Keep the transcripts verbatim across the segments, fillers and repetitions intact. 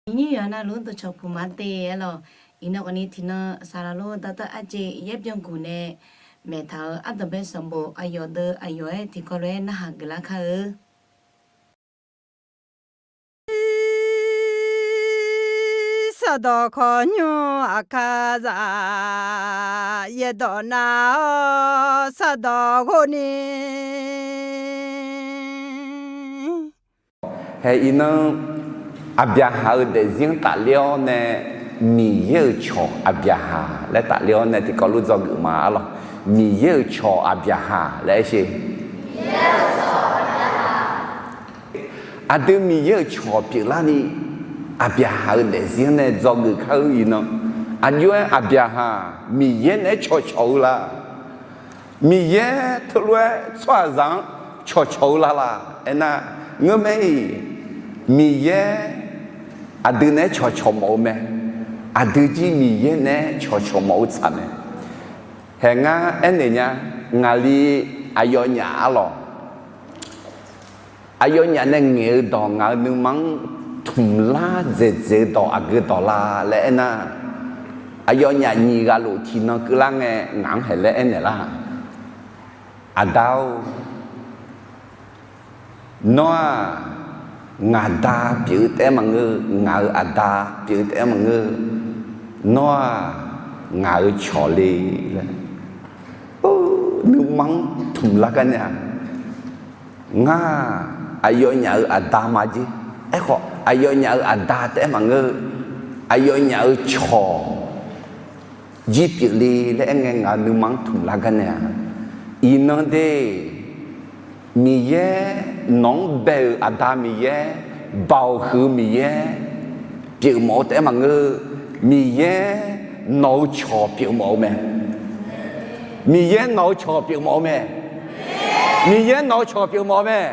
Nyiq nyiq yawqha navluf-anr dawqcawq puq ma te aer lawq. Iqnan khawfni tiqnan saqlaq lor dawrtawv arjeq yaer byanguq nae maeqtaq-euq ardanqbae sanqbof aqyawf deuq aqyawf-aer tiqkawv lof-aer narhaq geuflar kar-eu. Sardawq khawqnymr aqkar zaq, yaerdawq nar-awr sardawq ghov ni. Hae iqnan, Aqbyaqhaq-euq daefzir-anr tafler-awr nae, Miqyaer-euq cawq Aqbyaqhaq laer tafler-awr nae tiqkawv lof dzawgeuf ma arlawq. Miqyaer-euq cawq Aqbyaqhaq laer aer sher. Aqdui Miqyaer-euq cawq pyeuflarni, Aqbyaqhaq-euq daefzir-anr nae dzawgeuf kar-eu iqnan, aqjox-aer Aqbyaqhaq Miqyaer naeq-aer cawqcawq-eu la? Miqyaer teulof-aer tsawrhaqzaq-anr cawqcawq-eu la laq? Aernar, ngeurmae-iq, Miqyaer aqdui naeq-aer cawqcawq mawf-eu mae. Aqdui jir Miqyaer naeq-aer cawqcawq mawf-eu tsaq mae. Hae ngar aernaeq nya, ngaqli aqyawfnyaf arlawq. Aqyawfnyaf nae ngaeq-eu dawq ngaq-euq nuima-anr tmqlar dzaeqdzaeq-eu dawq aqgeu dawq la laer aernar, aqyawfnyaf nyiq ghaq lof tiqnan keuvlar ngae ngaq-anr haeq laer aernaeq lar. Aqda-or, nawr-aq, ngaq da pyeuf-eu taef-aer maqngeur, ngaq-euq aqda pyeuf-eu taef-aer maqngeur, nawr-aq, ngaq-euq cawq le laer nuima-anr tmqlar gar nae-aq, ngar-aq, aqyawfnyaf-euq aqda ma jer. Aerkhawf, aqyawfnyaf-euq aqda taef-aer maqngeur, aqyawfnyaf-euq cawq jir pyeuf le laer aer ngae ngaq-euq nuima-anr tmqlar gar nae-aq, iqnan de, Miqyaer, nawq-anr bae-euq Aqda Miqyaer, Baoq huiq-eu Miqyaer pyeufmawf-eu taef-aer maqngeur, Miqyaer nawq-eu cawq pyeufmawf-eu mae. Miqyaer nawq-eu cawq pyeufmawf-eu mae. Miqyaer nawq-eu cawq pyeufmawf-eu mae.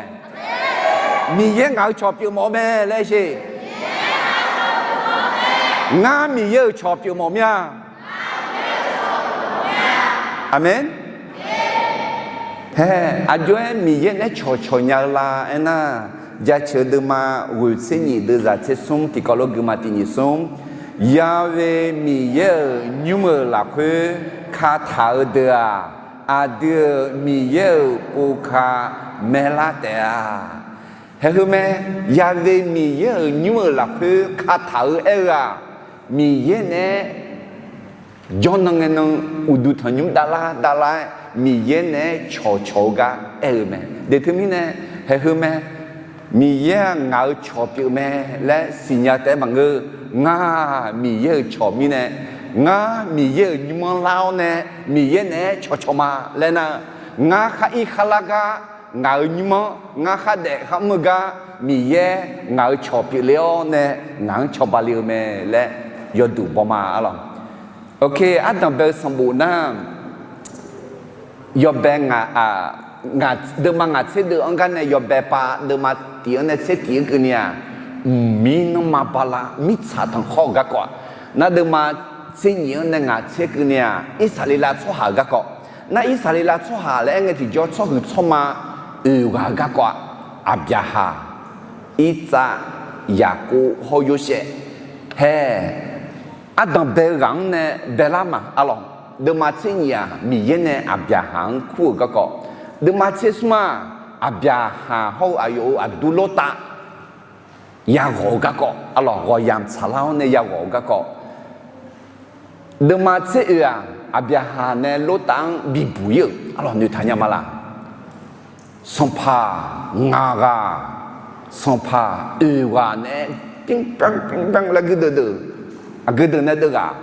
Miqyaer ngaq-euq cawq pyeufmawf-eu mae laer sher. Ngar Miqyaer-euq cawq pyeufmawf mir-a. Aqmeq. Hae, aqjox-aer Miqyaer naeq-aer cawqcawq nya-eu la aernar, Jaceuq deuvma ghoeq tser nyiq deuvzaq tser smr tiqkawv lof gui ma tiq nyiq smr. Yawe Miqyaer-euq nymr-euq lafkhoer kataq-eu deuq-aq, aqdui-euq Miqyaer-euq pov ka maerlar taef-a. Haeq heu mae, Yawe Miqyaer-euq nymr-euq lafkhoer kataq-eu aer-eu-aq, Miqyaer naeq-aer jawrnan ngae nan uqduq tanqnymr davlar davlar-aer Miqyaer naeq-aer cawqcawq-eu gar aer-eu mae. Deq teumirnae, haeq heu mae, Miqyaer-aq ngaq-euq cawq pyeuf mae laer siqnya taef-aer maqngeur. Ngar Miqyaer-euq cawq mirnae, ngar Miqyaer-euq nymr-anr lar-awr nae Miqyaer naeq-aer cawqcawq ma laer nar, ngar khar ir khar lar gar ngaq-euq nymr-anr ngar khar daef khar mr-eu gar Miqyaer ngaq-euq cawq pyeufle-awr nae ngaq-anr cawba le-eu mae laer yawduq baw ma arlawq. Ok, ardanq bae-eu sanqbof nar, yawbae ngaq, deuvma ngaq tser deuv-anr gar nae yawbae pav deuvma tiq-anr nae tser tiq-anr keuvni-aq, mqmir nanrma bala mirtsaq tanqkhawr-euq garkawv-aq, nar deuvma tser nyiq-anr nae ngaq tser keuvni-aq, Irsaqleqlav tsawrhaq-euq garkawv. Nar Irsaqleqlav tsawrhaq laer aer ngae tiqjawr tsawrhuiq tsawrma oeq ghaq-euq garkawv-aq, Aqbyaqhaq, Irtsav, Yaqkov hawr-eu Yorsaev. Hae, ardanq bae-eu ghaq-anr nae baelar ma arlawq. Deuvma tser nyiq-aq, Miqyaer nae Aqbyaqhaq-anr kur-euq garkawv. Deuvma tser smr-aq, Aqbyaqhaq hawr-eu aqyawf-euq aqdur Lortav yaghawq-eu garkawv arlawq, ghawq yamq tsaqlar-awr nae yaghawq-eu garkawv. Deuvma tser oeq-aq, Aqbyaqhaq nae Lortav-anr bibuq ir-euq arlawq, noeqtaq nya ma laq. Sanqpaq ngaq ghaq, sanqpaq oeq ghaq nae, ปิ้งปัง ปิ้งปัง laer gui deuq deuq, aqgeu deuq nae deuv ghaq,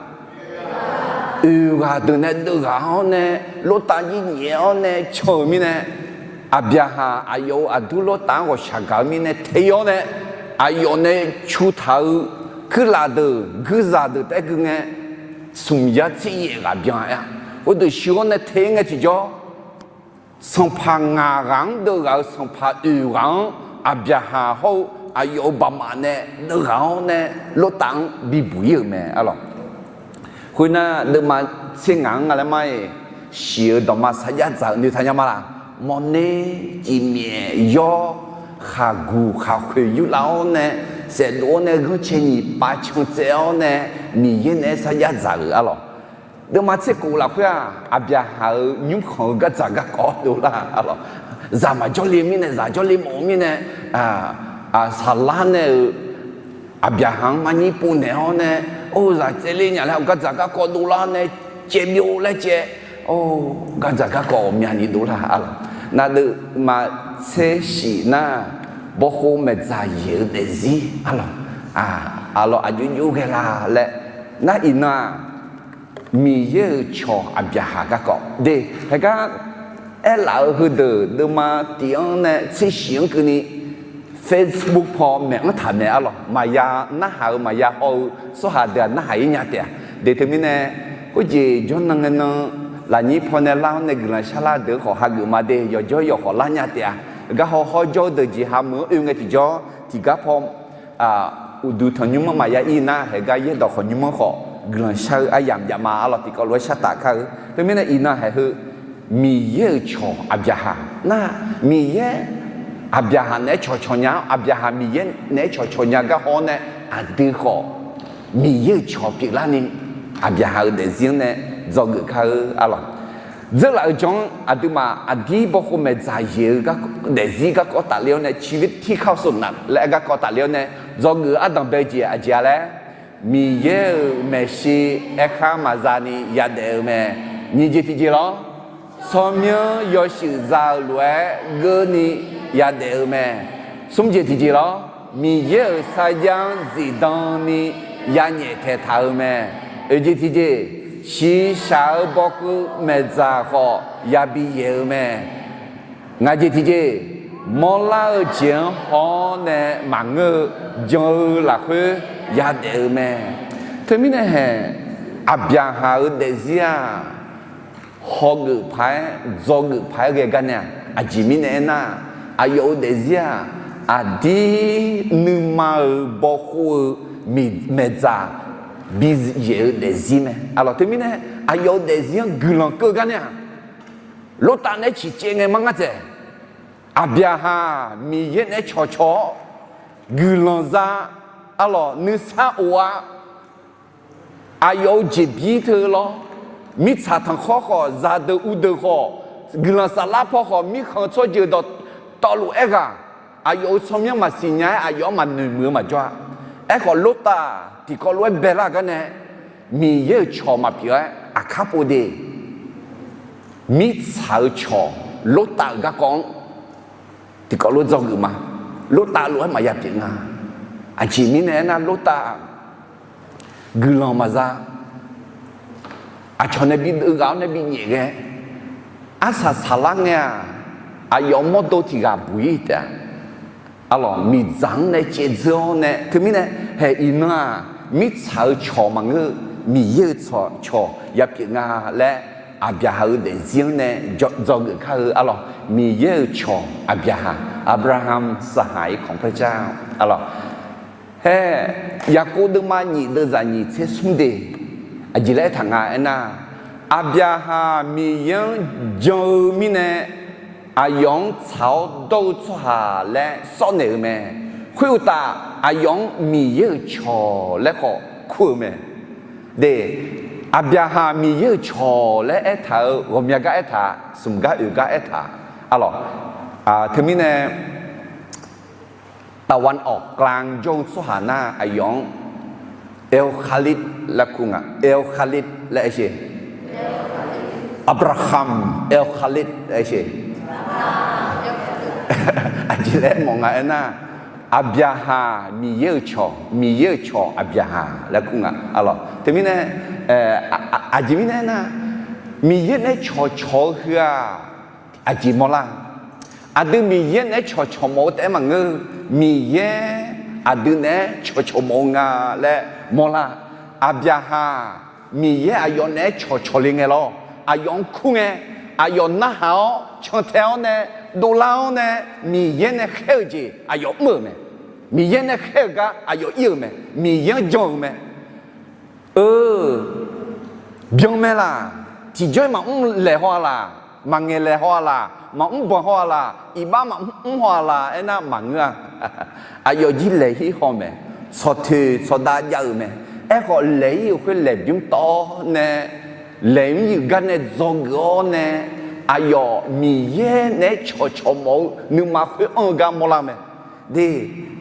oeq ghaq deuq nae deuv ghaq-awr nae, Lortav jir nyaef-awr nae can-euq mirnae, Aqbyaqhaq aqyawf-euq aqdur Lortav-anr ghawqshaq gaq-eu mirnae teq-awr nae, aqyawf nae cu taq-eu kuirlaf deuq guirzaq deuq taef-aer gui ngae, smq yar tser yaef ghaq byan-a. Khoerdeuq shuir-awr nae te ngae tiqjawr, sanqpaq ngaq ghaq-anr deuv ghaq-euq sanqpaq oeq ghaq-anr Aqbyaqhaq hawr-eu aqyawf-euq baqmaf nae deuv ghaq-awr nae Lortav-anr bibuq ir-euq mae arlawq. Khoernar, deuvma tser ngaq-anr nga laer mar-iq, shiq-eu dawqma sarjax dzaq-eu noeqtaq nya ma laq. Mawrner, cifmyaef, yawr, khaqguq khaqkhoeq yurlav-awr nae, saefdov-awr nae ghanrcae nyiq pav can tsaev-awr nae Miqyaer naeq-aer sarjax dzaq-euq arlawq. Deuvma tser khof lafkhoer-aq, Aqbyaqhaq-euq nymrkhanq-eu gardzaq garkawv dovlar arlawq. Zaq maqjawr le mirnae, zaq jawr le mawf-eu mirnae, saqlar nae-euq Aqbyaqhaq-anr marnyir povnaeq-awr nae, or zaq tsaevle nya laer-awr gardzaq garkawv dovlar nae caevbyov laer caev, or gardzaq garkawv ghawqmyani dovlar arlawq. Navdeuvma tser shif nar, bawkhov maeqdzaq yaeq-eu daefzir arlawq. Arlawq aqjox jox ghae la laer, nar iqnan-aq, Miqyaer-euq cawq Aqbyaqhaq garkawv de, haegar aerlaf-eu heudeuq deuvma tiq-anr nae tser shif-anr keuvni Facebook paw maeq-anr taq maeq arlawq. Maqya narhaq-eu maqya haw-eu tsawrhaq deuq-aq narhaq-ir nya taef-a. De teumirnae, khoerjeq jawrnan ngae nan lafnyir pawnae lar-awr nae guiqlanq sharlar deuq-anr khawf hageuf ma de, yawqjawr yawqkhawf lar nya taef-a. Garhaw hawr jawr-eu deuq jeqha meuq-anr oe ngae tiqjawr tiqgar paw uqduq tanqnymr-anr maqya ir nar, haegar yaerdawq khawf nymr-anr khawf guiqlanq shar-eu aryamq jav ma arlawq. Tiqkawv lof-aer shar taf kar-eu. Teumirnae iqnan haeq heu Miqyaer-euq cawq Aqbyaqhaq nar, Miqyaer Aqbyaqhaq naeq-aer cawqcawq nya-awr, Aqbyaqhaq Miqyaer naeq-aer cawqcawq nya gar haw-awr nae, aqdui khawf Miqyaer-euq cawq pyeuflarni Aqbyaqhaq-euq daefzir-anr nae dzawgeuf kar-eu arlawq. Dzeurlaf-eu jan-anr aqduimaf aqdir bawkhov maeqdzaq yaeq-eu daefzir garkawv tafler-awr nae ชีวิตที่เข้าสู่หนัก laer garkawv tafler-awr nae dzawgeuf-eu ardanq bae-eu jeq aqjeq-a laer, Miqyaer-euq maeqshi aerkhar maqza ni yadaef-eu mae. Nyiq jeq tiqjeq lawr, tsawrmyanr yawshuif za-eu lof-aer geurni yadaef-eu mae. Smr jeq tiqjeq lawr, Miqyaer-euq sarjax-anr zifdan ni yanyaef taeqtaq-eu mae. Oeq jeq tiqjeq, shiqshaq-eu bawkeuv maeqdzaq khawf yabi yaeq-eu mae. Ngaq jeq tiqjeq, mawrlar-eu jeq-anr haw-awr nae maqngeur-eu jan-eu lafkhoer yadaef-eu mae. Teumirnae haeq, Aqbyaqhaq-euq daefzir-aq, hawgeuf paq-aer dzawgeuf paq-aer ghae gar nae-aq, aqjeq mirnae aernar, aqyawf-euq daefzir-aq, aqdir nuima-euq bawkhov-eu maeqdzaq biyaeq-eu daefzir mae. Arlawq teumirnae aqyawf-euq daefzir-anr guiqlanq keuv gar nae-aq, Lortav naeq-aer ciqcaev ngae mar ngar dzaeq. Aqbyaqhaq Miqyaer naeq-aer cawqcawq-awr guiqlanq za, arlawq nuisar of-a. Aqyawf-euq jeqbir teu lawr, mirtsaq tanqkhawr khawf, zaqdeuq uvdeuq khawf, guiqlanq saflar paw khawf, mirkhanq tsawrjeuq dawqtawvluf aerghaq, aqyawf-euq tsawrmyanr maqsiq nya-aer aqyawf-anr maqnoeq muiq-eu maqjawr-a. Aerkhawf Lortav tiqkawv lof-aer bae lar gar nae, Miqyaer-euq cawq maqpyeuf-aer aqkar pov de. Mirtsaq-eu cawq, Lortav-euq garkawv-anr tiqkawv lof dzawgeuf ma. Lortav lof-aer maqya pyeuf nga. Aqjeq mirnae aernar, Lortav guiqlanq maqza. Aqcawq nae bi deuv ghaq-awr nae bi nyaef ghae, arsaq saqlar ngae-aq, aqyawf mawrdo tiq ghaq buq-ir taef-a. Arlawq miqdzaq-anr nae caevdzeur-awr nae, teumirnae haeq iqnan-aq, mirtsaq-eu cawq maqngeur-eu, Miqyaer-euq cawq ya pyeuf nga laer, Aqbyaqhaq-euq daefzir-anr nae dzawgeuf kar-eu arlawq. Miqyaer-euq cawq Aqbyaqhaq, Abraham saqhaq-iq kanqpaer jar arlawq. Hae, Yaqkov deuvma nyiq deuvzaq nyiq tser smr de, aqjeq laer aertaq nga aernar, Aqbyaqhaq Miqyaer-anr jan-eu mirnae, aqyawf-anr tsaq-awr dawr-eu tsawrhaq laer sawr naeq-eu mae. Khoeruqtaf, aqyawf-anr Miqyaer-euq cawq laer khawf kur-eu mae. De, Aqbyaqhaq Miqyaer-euq cawq laer aertaq-euq ghawqmya gar aertaq, smq gar oeq gar aertaq arlawq. Teumirnae ตะวันออกกลาง jawr-eu tsawrhaq nar, aqyawf-anr Elkhalid laer kur nga. Elkhalid laer aer sher. Abraham Elkhalid laer aer sher. Aqjeq laer mawf nga aernar, Aqbyaqhaq Miqyaer-euq cawq, Miqyaer-euq cawq Aqbyaqhaq laer kur nga arlawq. Teumirnae aqjeq mirnae aernar, Miqyaer naeq-aer cawqcawq-eu heu-aq, aqjeq mawrlar. Aqdui Miqyaer naeq-aer cawqcawq mawf-eu taef-aer maqngeur-eu, Miqyaer aqdui naeq-aer cawqcawq mawf-eu nga laer mawrlar. Aqbyaqhaq Miqyaer aqyawf naeq-aer cawqcawq le ngae lawr, aqyawf-anr kur ngae, aqyawf narhaq-awr cantae-awr nae, dovlar-awr nae, Miqyaer nae khaer-eu jeq aqyawf mr-euq mae. Miqyaer nae khaer-eu gar aqyawf ir-euq mae. Miqyaer-anr jan-euq mae. Eu, byan mae laq, tiqjawr-iq maqmr laeq haw-a laq. maqngaeq laeq haw-a laq, maqmr banq haw-a laq, iqbax maqmr haw-a laq aernar maqngeur-a. Aqyawf jir laeq-ir haw mae, tsawqtoeq tsawqdav jav-euq mae. Aerkhawf laeq-ir-euq khoer laeq bymr tawv-awr nae, laeq mr yif gar nae dzawgeuf-awr nae, aqyawf Miqyaer naeq-aer cawqcawq mawf-eu nuima khoer anr-eu gar mawrlar mae. De,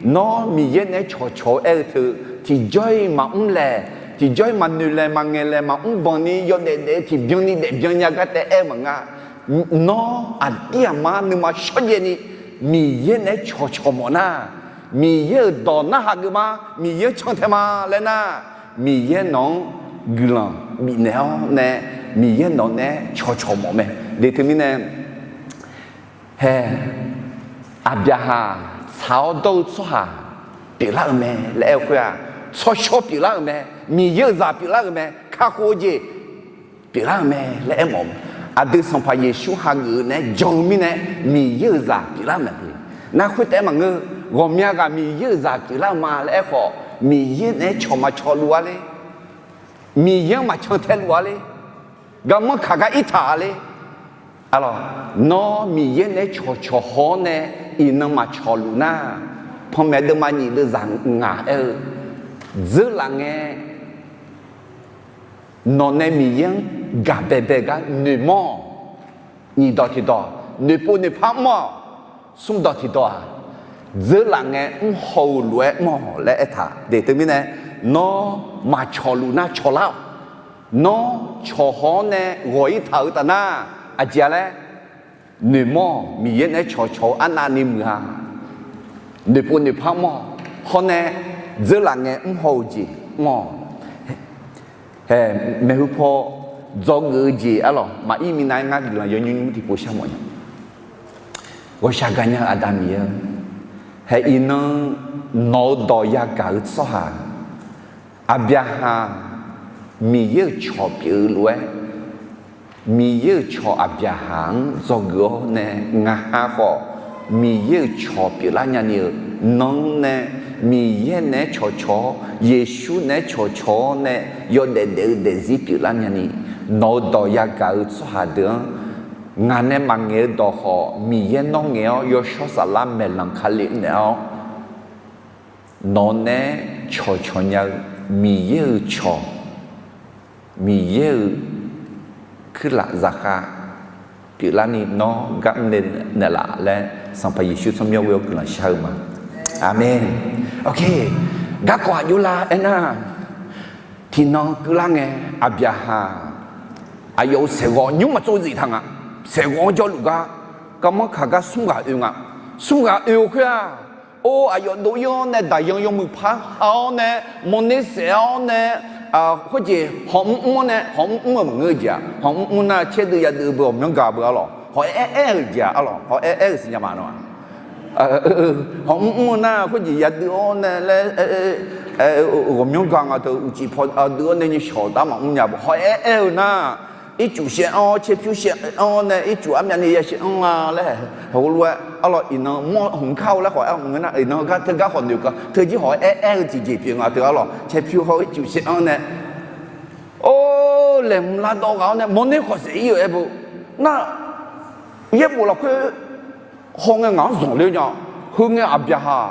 nawr Miqyaer naeq-aer cawqcawq-eu aer-eu teu, tiqjawr-iq maqmr laeq, tiqjawr-iq maqnoeq laeq maqngaeq laeq maqmr banq ni yawdaef daef-eu tiqbyan ni daefbyan nya gar taef aer-eu maqnga. Nawr aqdir aqmar nuima shawrjaev ni Miqyaer naeq-aer cawqcawq mawf nar, Miqyaer-euq dawq narhaq geuf ma, Miqyaer-anr cantae ma laer nar, Miqyaer nawq-anr guiqlanq bifnaeq-awr nae, Miqyaer nawq naeq-aer cawqcawq mawf mae. De teumirnae, hae, Aqbyaqhaq tsaq-awr dawr-eu tsawrhaq pyeuflar-euq mae laer aer-eu khoer-aq, tsawrshawr pyeuflar-euq mae, Miqyaer-euq zaq pyeuflar-euq mae, kakhof-eu jeq pyeuflar-euq mae laer aermawf-eu. Aqdui Sanqpaq Yeqsur hageuf-eu naeq-aer jan-eu mirnae, Miqyaer-euq zaq pyeuflar-euq mae. Nar khoertaef-aer maqngeur, ghawqmya ghaq Miqyaer-euq zaq pyeuflar-eu ma laer aerkhawf, Miqyaer naeq-aer cawq maqcawq luf-a ler, Miqyaer-anr maqcan tae luf-a ler, garmanr kaq gar irtaq-a ler. Arlawq, nawr Miqyaer naeq-aer cawqcawq haw-awr nae iqnan maqcawq luf nar, panmaeq deuvma nyiq deuvzaq ngaq aer-eu, dzeurlaf ngae, nawq nae Miqyaer-anr gaq baebae gar noeqmawr-awq. Nyiq dawq tiqdawq, noeqpov noeqpar mr-awq. Smr dawq tiqdawq-aq, dzeurlaf ngae mr haw-eu lof-aer mr-awq laer aertaq de. Teumirnae, nawr maqcawq luf nar cawqlar-awq. Nawr cawqhaw-awr nae ghawq-ir taq-eu taf nar, aqjeq-a laer noeqmawr-awq. Miqyaer naeq-aer cawqcawq-eu arnavni muiq-a. Noeqpov noeqpar mr-awq. Hawr nae dzeurlaf ngae mr haw-eu jeq mr-awq. Hae, maeqhu paw dzawgeuf-eu jeq arlawq, maqir minav-aer ngar guiqlanq yawnymr nymr tiqpov sharmawf nya. Ghawqshaq gaqnya-eu Aqda Miqyaer-eu, hae iqnan nawq-eu dawq yagaq-eu tsawrhaq Aqbyaqhaq Miqyaer-euq cawq pyeuf-eu lof-aer, Miqyaer-euq cawq Aqbyaqhaq-anr dzawgeuf-awr nae ngaq ha khawf Miqyaer-euq cawq pyeuflar nyani-eu, nan nae Miqyaer naeq-aer cawqcawq-awr, Yeqsur naeq-aer cawqcawq-awr nae yawdaef daef-eu daefzir pyeuflar nyani, nawq-eu dawq yagaq-eu tsawrhaq deuq-anr ngaq nae maqngaeq-eu dawq khawf Miqyaer nawr ngaeq-awr yawshawr saflar maeqlanq kali naeq-awr, nawq naeq-aer cawqcawq nya-eu Miqyaer-euq cawq, Miqyaer-euq kuirlaf zaqkhav pyeuflarni nawr gar mr naeq laf laer Sanqpaq Yeqsur tsawrmyanr ghoe-awr guiqlanq shar-eu ma. Aqmeq. Garkawv aqjox lar aernar, tiqnan keuvlar ngae, Aqbyaqhaq aqyawf-euq saeqghawv nymr maq tsov zif taq nga. Saeqghawv-anr jawrluf gar, garmanr kaq gar smr ghaq oe nga. Smr ghaq oe-eu khoer-aq, or aqyawf dov-ir-awr nae daqyan yawmuiq par ha-awr nae, mawrner saef-awr nae, khoerjeq hawmr mr-awr nae, hawmr mr-eu maqngeur-eu jeq-aq, hawmr mr nar caerdeuv yadeuv beu ghawqmyanr gaq beu arlawq, hawq-aer aer-eu jeq-aq arlawq, hawq-aer aer-eu siqnya ma nawr-aq. Hawmr mr-eu nar khoerjeq yadeuv-awr nae laer, ghawqmyanr gaq nga teu uqcif paw deuv-awr nae nymrshawq dar maqmr nya beu hawq-aer aer-eu nar, ircuf shaev anr-awr caerpyur shaev anr-awr nae ircuf armyavni ya shaev anr nga laer, heulof-aer arlawq iqnan mawr hmq kar-eu laer khawf-aer maqngeur nar, iqnan gar teugar khawf noeq ka teujir hawq-aer aer-eu tiqjeq pyeuf nga teu arlawq caerpyur hawr ircuf shaev anr nae, or laeqhmq lavdawv ghaq-awr nae mawrner khawf saef-ir-euq aer beu nar, yaerbof lafkhoer hawngae ngaq-anr zanqler nya. Heungae Aqbyaqhaq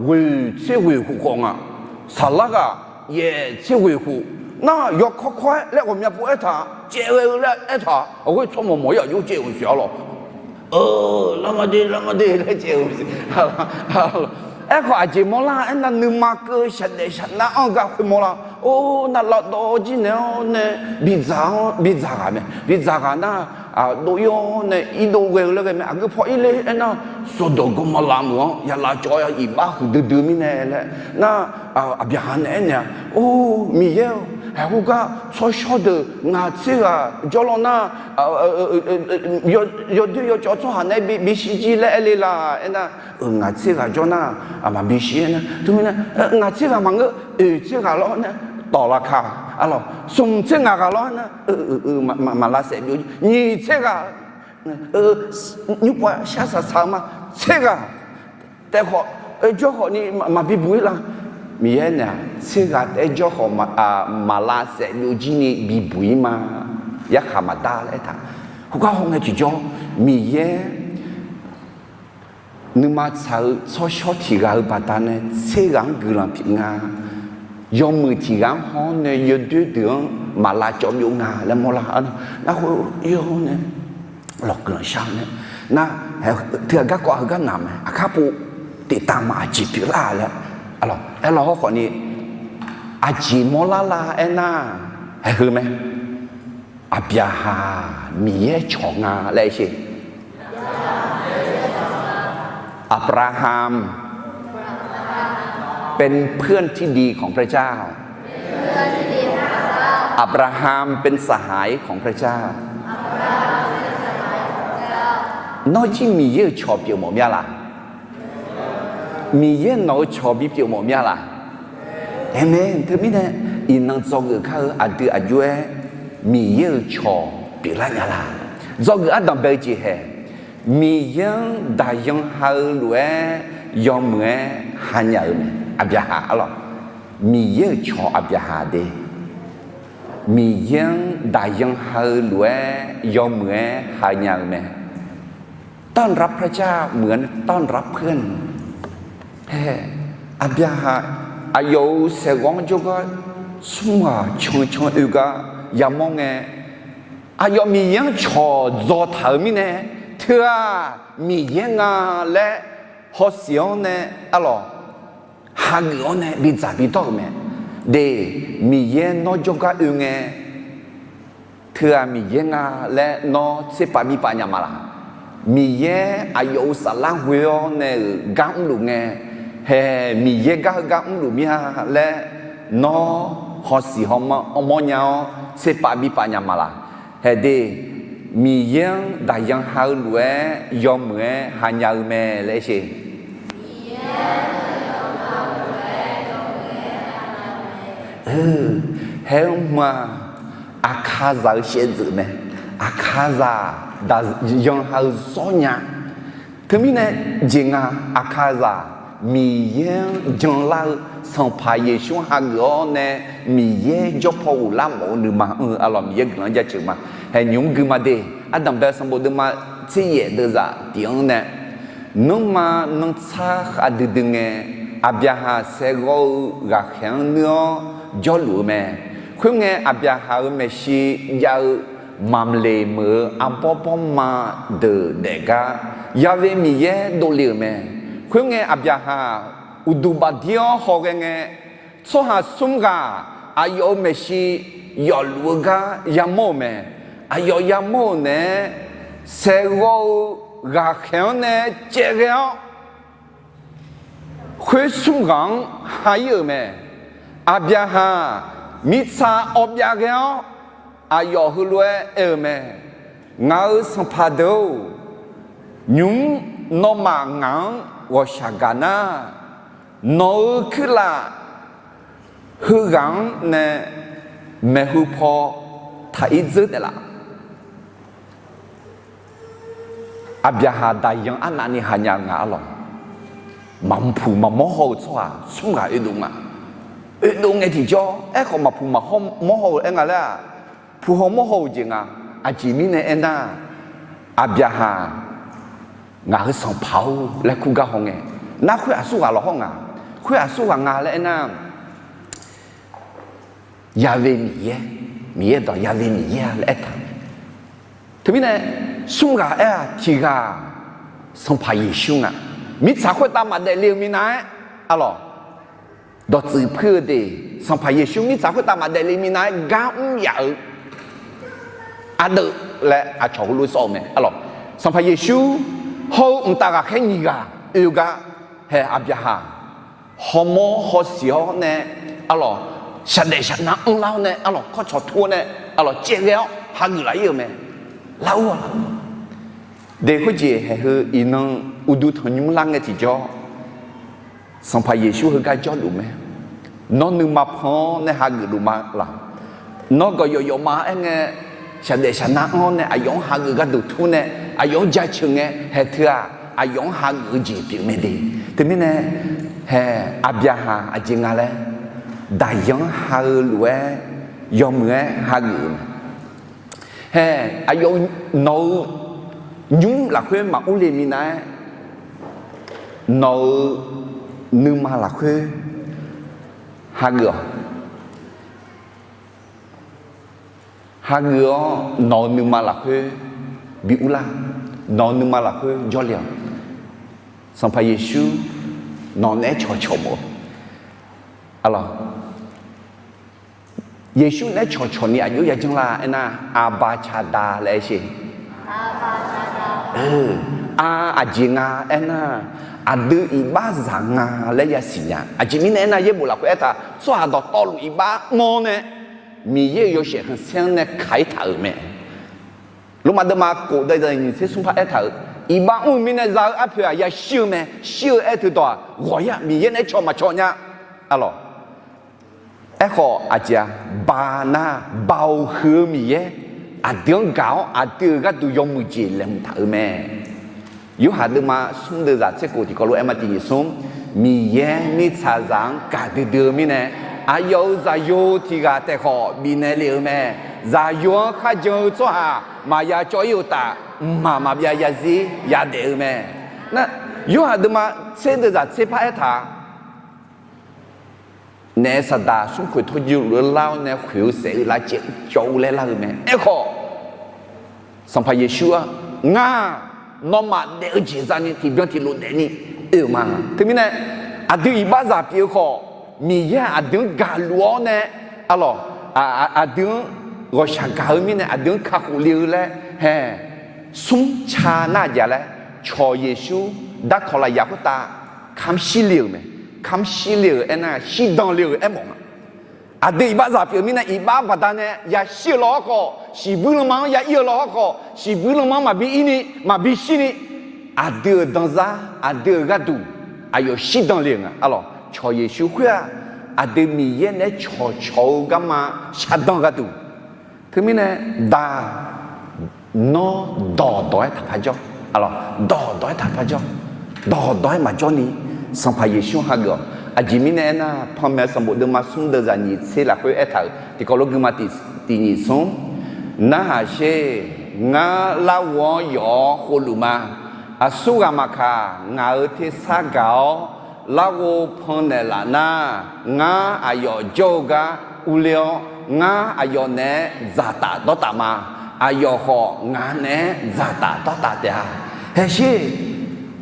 ghoeq tser ghoeq khof khawf nga. Saqlar ghaq yaef tser ghoeq khof nar, yawkawr kawr-aer laer ghawqmya pov-aer taq caev ghae-eu laer aertaq, aqghoer tsawrmawq mawq-ir aqjox caev-euq siq arlawq. Lavmaqde lavmaqde laer caev-euq siq. Aerkhawf aqjeq mawrlar aernar, nuima keuv shaqdaef shaqnav anr-eu gar khoermawr lar. Or nar lavdawv jir naeq-awr nae bidzaq-awr bidzaq ghaq mae. Bidzaq ghaq nar, dov-ir-awr nae irdov ghae-eu laer ghae mae. Aqgeu paw irler aernar, sawqdawq gawrmawr lavmeuq-anr ya lavcawv iqbax huiqdui dui mirnae laer nar, Aqbyaqhaq nae aernaeq-a, Or Miqyaer-or, haeqkhoer gar tsawrshawr deuq ngaq tser ghaq jawr law nar, yawdoer yawcawv tsawrhaq nae bishir jir laer aer le laq aernar, ngaq tser ghaq jawr nar, maqbishir aernar, teumirnae ngaq tser ghaq maqngeur, oeq tser ghaq lawr nae tawq laqka, arlawq smq tser ngaq ghaq lawr nar, maqlavsaef byov, nyiq tser ghaq, nymr pav shar saq saq-eu ma, tser ghaq taef khawf, jawr khawf ni maqbi buq-ir la. Miqyaer naeq-aq, tser ghaq taef-aer jawr khawf maqlavsaef byov jir ni bibuq-ir ma. Yarkhaq maqdar laer aertaq. Khoergar hawngae tiqjawr, Miqyaer nuima tsaq-eu tsawrshawr tiq ghaq-euq baqdanae tser ghaq-anr guiqlanq pyeuf nga. Yawmuiq tiq ghaq-anr haw-awr nae yawdoer deuq-anr maq lavcawv byov nga laer mawrlar. Nar khoer-eu nae lawq guiqlanq shar-eu nae, nar, teughaq garkawv heugar naq mae, aqkar pov tiqtaq ma aqjeq pyeuflar laer, aerlawq hawrkhawf ni aqjeq mawrlar la aernar, haeq heu mae. Aqbyaqhaq Miqyaer cawq nga laer sher. อับราฮัมเป็นเพื่อนที่ดีของพระเจ้า อับราฮัมเป็นสหายของพระเจ้า Nawr jir Miqyaer-euq cawq pyeuf mawf mir-a laq? Miqyaer nawq-eu cawq bipyeuf mawf mir-a laq? Aqmeq. Teumirnae iqnan dzawgeuf kar-eu aqdui aqjox-aer Miqyaer-euq cawq pyeuflar nya laq? Dzawgeuf ardanq bae-eu jeq haeq, Miqyaer-anr daqyan ha-eu lof-aer yawmuiq-aer hanya-euq mae. Aqbyaqhaq arlawq, Miqyaer-euq cawq Aqbyaqhaq de, Miqyaer-anr daqyan ha-eu lof-aer yawmuiq-aer hanya-euq mae. ต้อนรับพระเจ้าเหมือนต้อนรับเพื่อน Aqbyaqhaq aqyawf-euq saeqghawv-anr jawrgar smr ghaq cancan oe gar yamawr ngae, aqyawf Miqyaer-anr cawq dzaw taq-euq mirnae, teu-aq Miqyaer nga laer hawsiq-awr nae, arlawq, hageuf-awr nae bidzaq bidawr-euq mae. De, Miqyaer nawr jawrgar oe ngae, teu-aq Miqyaer nga laer nawr tserpav bipav nya ma laq? Miqyaer aqyawf-euq saflar ghoe-awr nae-euq gar mrluf ngae, haeq Miqyaer gar heugar mrluf mir-a laer nawr hawsiq hawmawr nya-awr tserpav bipav nya ma laq? Haeq de, Miqyaer-anr daqyan ha-eu lof-aer yawmuiq-aer hanya-eu mae laer sher. Haeq-eu hmq-aq, Aqkaqzaq-eu shaevdzeuf mae. Aqkaqzaq daqyan ha-eu zawr nya. Teumirnae jeq nga, Aqkaqzaq Miqyaer-anr janlar-eu Sanqpaq Yeqsur-anr hageuf-awr nae Miqyaer jawr paw ghoflar mawf-eu nuima anr-eu arlawq Miqyaer guiqlanq-anr jaceuq ma. Haeq nymq-mr gui ma de, ardanq bae sanqbof deuvma tser yaef deuvzaq tiq-anr nae, nanrma nanrtsar khavdui dui ngae, Aqbyaqhaq saeqghawv-eu ghaqkhaeq-anr nuir-awr jawrluf-eu mae. Khoerngae Aqbyaqhaq-euq maeqshi jav-eu Mamqleq meuq-eu arbawr bawrma deuq daef gar Ya'we Miqyaer dovle-euq mae. Khoerngae Aqbyaqhaq uqduq bafdir-awr hawghae ngae, tsawrhaq smr ghaq aqyawf-euq maeqshi yawfluf-eu gar yamawr-euq mae. Aqyawf yamawr-euq naeq-aer, saeqghawv-eu ghaqkhaeq-anr nae caevghae-awr, khoer smr ghaq-anr ha-ir-euq mae. Aqbyaqhaq mirtsaq awv byav ghae-awr, aqyawf heulof-aer aer-eu mae. Ngaq-euq sanqpaq deuq-or, nymq-mr nawmaf ngaq-anr ghawqshaq gaq nar, nawq-euq kuirlaf heughaq-anr nae maeqhu paw taq-ir dzeur taef laf? Aqbyaqhaq daqyan arnavni hanya-eu nga arlawq. Maqpuq maqmawr haw-eu tsawrhaq smr ghaq oedov nga. Oedov ngae tiqjawr, aerkhawf maqpuq maqmawr haw-euq aer nga laer-aq, puq haw mawr haw-euq jeq nga. Aqjeq mirnae aernar, Aqbyaqhaq ngaq-euq sanqpaq-or laer kur gar haw ngae, nar khoer aqsur ghaq lawqhawr nga. Khoer aqsur ghaq nga laer aernar, Ya'we Miqyaer, Miqyaer dawq Ya'we Miqyaer-a laer aertaq-eu mae. Teumirnae, smr ghaq aer-aq tiq ghaq Sanqpaq Yeqsur nga. Mirtsaq khoertav maqdaef le-eu minav-aer, arlawq, dawqtsuif puir-eu de, Sanqpaq Yeqsur mirtsaq khoertav maqdaef le minav-aer gar mr yaf-eu ardeuv laer aqcawq heulof sawr-eu mae, arlawq. Sanqpaq Yeqsur hawr-eu mqtav ghaqkhaer nyiq ghaq oe-eu gar, hae Aqbyaqhaq hawmawr hawsiq-awr nae, arlawq, shaqdaef shaqnav anrlar-awr nae, arlawq, kawrcawq tur-awr nae, arlawq, caevghae-awr hageuf laf-ir-euq mae. Lar-or, lar-or. De khoerjeq haeq heu iqnan uqduq tanqnymr lar ngae tiqjawr, Sanqpaq Yeqsur heugar jawrluf mae. Nawr nuima pan-awr nae hageuf luf ma laq? Nawr gawqyawf yawf ma aer ngae, shaqdaef shaqnav anr-awr nae aqyawf-anr hageuf gharduq tur nae, aqyawf-anr jaceuq ngae, haeq teu-aq, aqyawf-anr hageuf-eu jeq pyeuf mae de. Teumirnae, hae, Aqbyaqhaq aqjeq nga laer, daqyan-anr ha-eu lof-aer, yawmuiq-aer hageuf-eu mae. Hae, aqyawf-eu nawq-eu nymr lafkhoer maqurle minav-aer, nawq-eu nuima lafkhoer hageuf-awq. Hageuf-awr nawq-eu nuima lafkhoer bi urlar. Nawq-eu nuima lafkhoer jawrle-awq. Sanqpaq Yeqsur nawq naeq-aer cawqcawq mawf-eu. Arlawq, Yeqsur naeq-aer cawqcawq ni aqjox yajanr lar aernar, Aqba Caqda laer aer sher. Ar, aqjeq nga aernar, aqdui iqbaxzaq nga laer yasiq nya. Aqjeq mirnae aernar, yaerbof lafkhoer aertaq-euq tsawrhaq dawqtawvluf iqbax mr-awr nae, Miqyaer-euq yawshaef khanqsaer-anr nae kaq-ir taq-euq mae. Lormav deuvma kof deuq nyiq tser smr par aertaq-euq, iqbax mr-eu mirnae za-eu arpoeq-aq yashir-eu mae. Shir-eu aer teudawq-aq, ghawqya Miqyaer naeq-aer caw maqcaw nya. Arlawq, aerkhawf aqjeq-a, ba nar, Baoq huiq-eu Miqyaer aqdui-anr gaq-awr, aqdui-euq gharduq yawmuiq jeq laeqhmq taq-euq mae. Yorhaq deuvma smr deuvzaq tser kof tiqkawv lof-aer ma tiq nyiq smr, Miqyaer mirtsaqzaq-anr gaqdui dui-eu mirnae, aqyawf-euq Zaqyo tiq ghaq taef khawf bifnaeq lef-eu mae. Zaqyo-anr kharjan-eu tsawrhaq maqya cawv-ir-eu uqtaf, mqmaq maqbyav zarzir yadaef-eu mae. Nar, Yorhaq deuvma tser deuvzaq tser par aertaq-a, Naef saqdaq smrkhoeq tawrjuluf-eu lar-awr nae khoeq-eu saef-eu lavcaev cawv-eu laer lar-eu mae. Aerkhawf, Sanqpaq Yeqsur-aq, Ngar nawmaf daef-eu jeq zani tiqbyan tiqlof daefni oe-euq ma. Teumirnae, aqdui iqbaxzaq pyeuf-eu khawf, Miqyaer-aq aqdui-anr gaqluf-awr nae, arlawq, aqdui-anr ghawqshaq gaq-eu mirnae aqdui-anr kakhof le-eu laer hae. Smr ca nar aqjeq laer, cawq Yeqsur darkawq lafyaq khoertav kamq shir le-euq mae. Kamq shir le-euq aernar, shirdan le-euq aermawf nga. Aqdui iqbaxzaq pyeuf-eu mirnae, iqbax baqdanae yashir-eu law-awr khawf, shiqbuir lanma-anr ya ir-eu law-awr khawf, shiqbuir lanma-anr maqbi ir ni, maqbi shir ni, aqdui-euq danzar, aqdui-euq gharduq aqyawf shirdan le-euq nga. Arlawq, cawq Yeqsur khoer-aq, aqdui Miqyaer naeq-aer cawqcawq-eu garma shardan gharduq. Teumirnae, Daq, nawr dawqdawq-aer taqpar jawr. Arlawq, dawqdawq-aer taqpar jawr. Dawqdawq-aer maqjawr ni, Sanqpaq Yeqsur hageuf-awq. Aqjeq mirnae aernar, Panmaeq sanqbof deuvma smr deuvzaq nyiq tser lafkhoer aertaq-euq tiqkawv lof guima tiq, tiq nyiq smr, Narhaq sher. Ngar larghov-anr yawf-awr khovluf ma. Aqsur ghaq maqkaq, ngaq-euq tersar gaq-awr larghov pannaeq laf nar, ngar aqyawf jawr-eu gar urler-awr, ngar aqyawf naeq-aer dzaqtaf dawrtaf ma. Aqyawf khawf ngaq naeq-aer dzaqtaf dawrtaf taef-a. Haeq sher,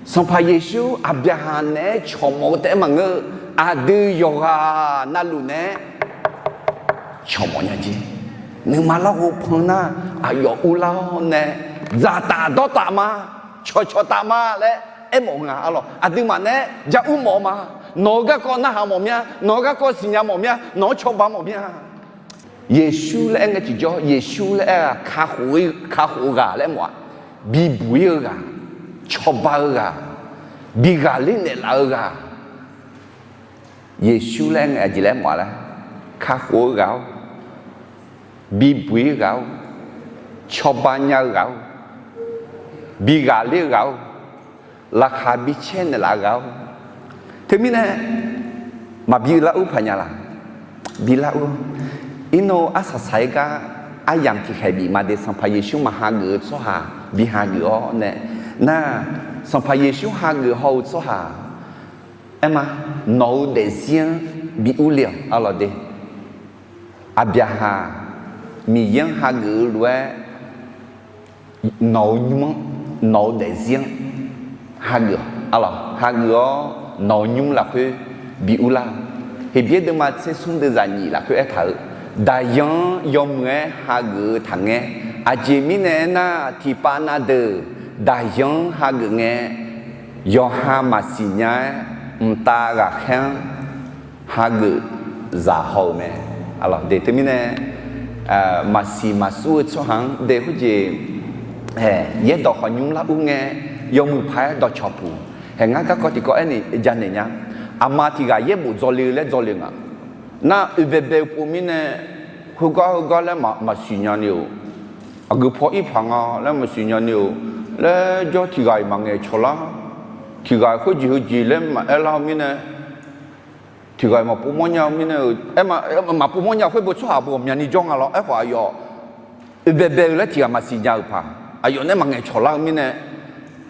Sanqpaq Yeqsur Aqbyaqhaq naeq-aer cawqmawf-eu taef-aer maqngeur-eu, aqdui yawqghaq navluf naeq-aer cawqmawf nya jeq. Nuima larghov pan nar, aqyawf urlar-awr nae dzaqtaf dawrtaf ma, cawqcawq taf ma laer aermawf nga. Arlawq, aqduimaf naeq-aer ja ur mawf-eu ma. Nawq-eu garkawv narhaq mawf mya, nawq-eu garkawv siqnya mawf mya, nawq-anr cawba mawf mya. Yeqsur laer aer ngae tiqjawr, Yeqsur laer aer-aq, kakhof-eu ghaq laer aermawf-a. Bibuq-ir-eu ghaq, cawba-eu ghaq, bi ghaqler naeqlaf-eu ghaq. Yeqsur laer aer ngae aqjeq laer aermawf-a laer, kakhof-eu ghaq-or, bibuq-ir ghaq-or, cawba nya-eu ghaq-or, bi ghaqler-eu ghaq-or, laqkhaq bi caer naeqlaf-eu ghaq-or. Teumirnae, maqbi lar ur paq nya laq? Bi lar ur. Irnov arsaq saq-aer gar aryamq tiqkhaeq bif ma de, Sanqpaq Yeqsur maqhageuf-eu tsawrhaq bi hageuf-awr nae, nar, Sanqpaq Yeqsur hageuf haw-eu tsawrhaq, aer ma, nawq-eu daefzir-anr bi urle-awq. Arlawq de, Aqbyaqhaq Miqyaer-anr hageuf-eu lof-aer, nawq-eu nymr-anr, nawq-eu daefzir-anr hageuf-awq. Arlawq, hageuf-awr nawq-eu nymr lafkhoer bi urlar-awq. Heqbyaer deuvma tser smr deuvzaq nyiq lafkhoer aertaq-euq, daqyan-anr yawmuiq-aer hageuf-eu taqngaer. Aqjeq mirnae aernar, tiqpav na deuq daqyan-anr hageuf ngae, yawqha maqsiq nya-aer, mqtav ghaqkhaer-anr hageuf zaq haw-euq mae. Arlawq de, teumirnae, maqsiq maqsur-eu tsawrhaq-anr de khoerjeq, yaerdawq khawf nymr lar ur ngae, yawmuiq paq-aer dawqcawq puq. Hae, ngar garkawv tiqkawv aernaeq janaeq nya. Aqma tiq ghaq yaerbof dzawle-eu laer dzawle nga. Nar, oeq baebae-eu pov mirnae, khoergar khoergar laer maqsiq nya ni-euq, aqgeu paw ir paq nga laer maqsiq nya ni-euq, laer jawr tiq ghaq-iq maqngaeq cawq lar, tiq ghaq khoerjeq heujeq laer maqaer lar-eu mirnae, tiq ghaq-iq maqpov mawrnya-eu mirnae, aer, maqpov mawrnya khoer beu tsawrhaq beu ghawqmyani jawr nga lawr. Aerkhawf aqyawf oebaebae-eu laer tiq ghaq maqsiq nya-euq paq, aqyawf nae maqngaeq cawq lar-eu mirnae,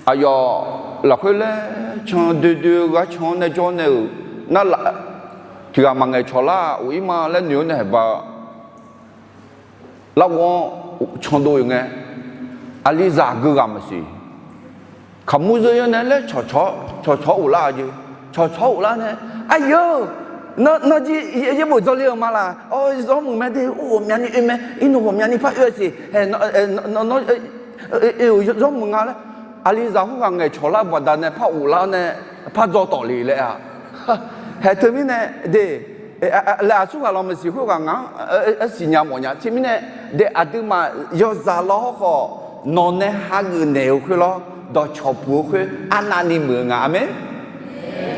aqyawf lafkhoer laer can doedoe-eu gar can-awr nae jawr nae-euq nar laf, tiq ghaq maqngaeq cawq lar of-ir ma laer noeq-awr nae haeq ba lar ghof-anr candov-euq ngae, aqlizaq aqgeu ghaq maqsiq. Kaqmur zeur-anr nae laer cawqcawq-awr of lar-a jeq. Cawqcawq-awr of lar nae, aqyawf-eu, nawr jir yaerbof dzawrle-euq ma laq. Awr, zawr muiq mae de, ur ghawqmyani oe mae, irnov ghawqmyani par oe-a siq. Nawr, nawr, oe-euq zawr muiq nga laer, aqlizaq khoerghaq ngaeqcawq lar baqdanae par of lar nae, par dzaw tawf le laer-a. Haeq teumirnae de, laeq aqsur ghaq lawq maqsiq khoerghaq ngaq-anr arsiq nya mawf nya. Teumirnae de, aqduimaf yawzaq lawr hawrkhawf, nawq nae hageuf naeq-euq khoer lawr, dawqcawq puq-eu khoer arnavni muiq-eu nga. Aqmeq.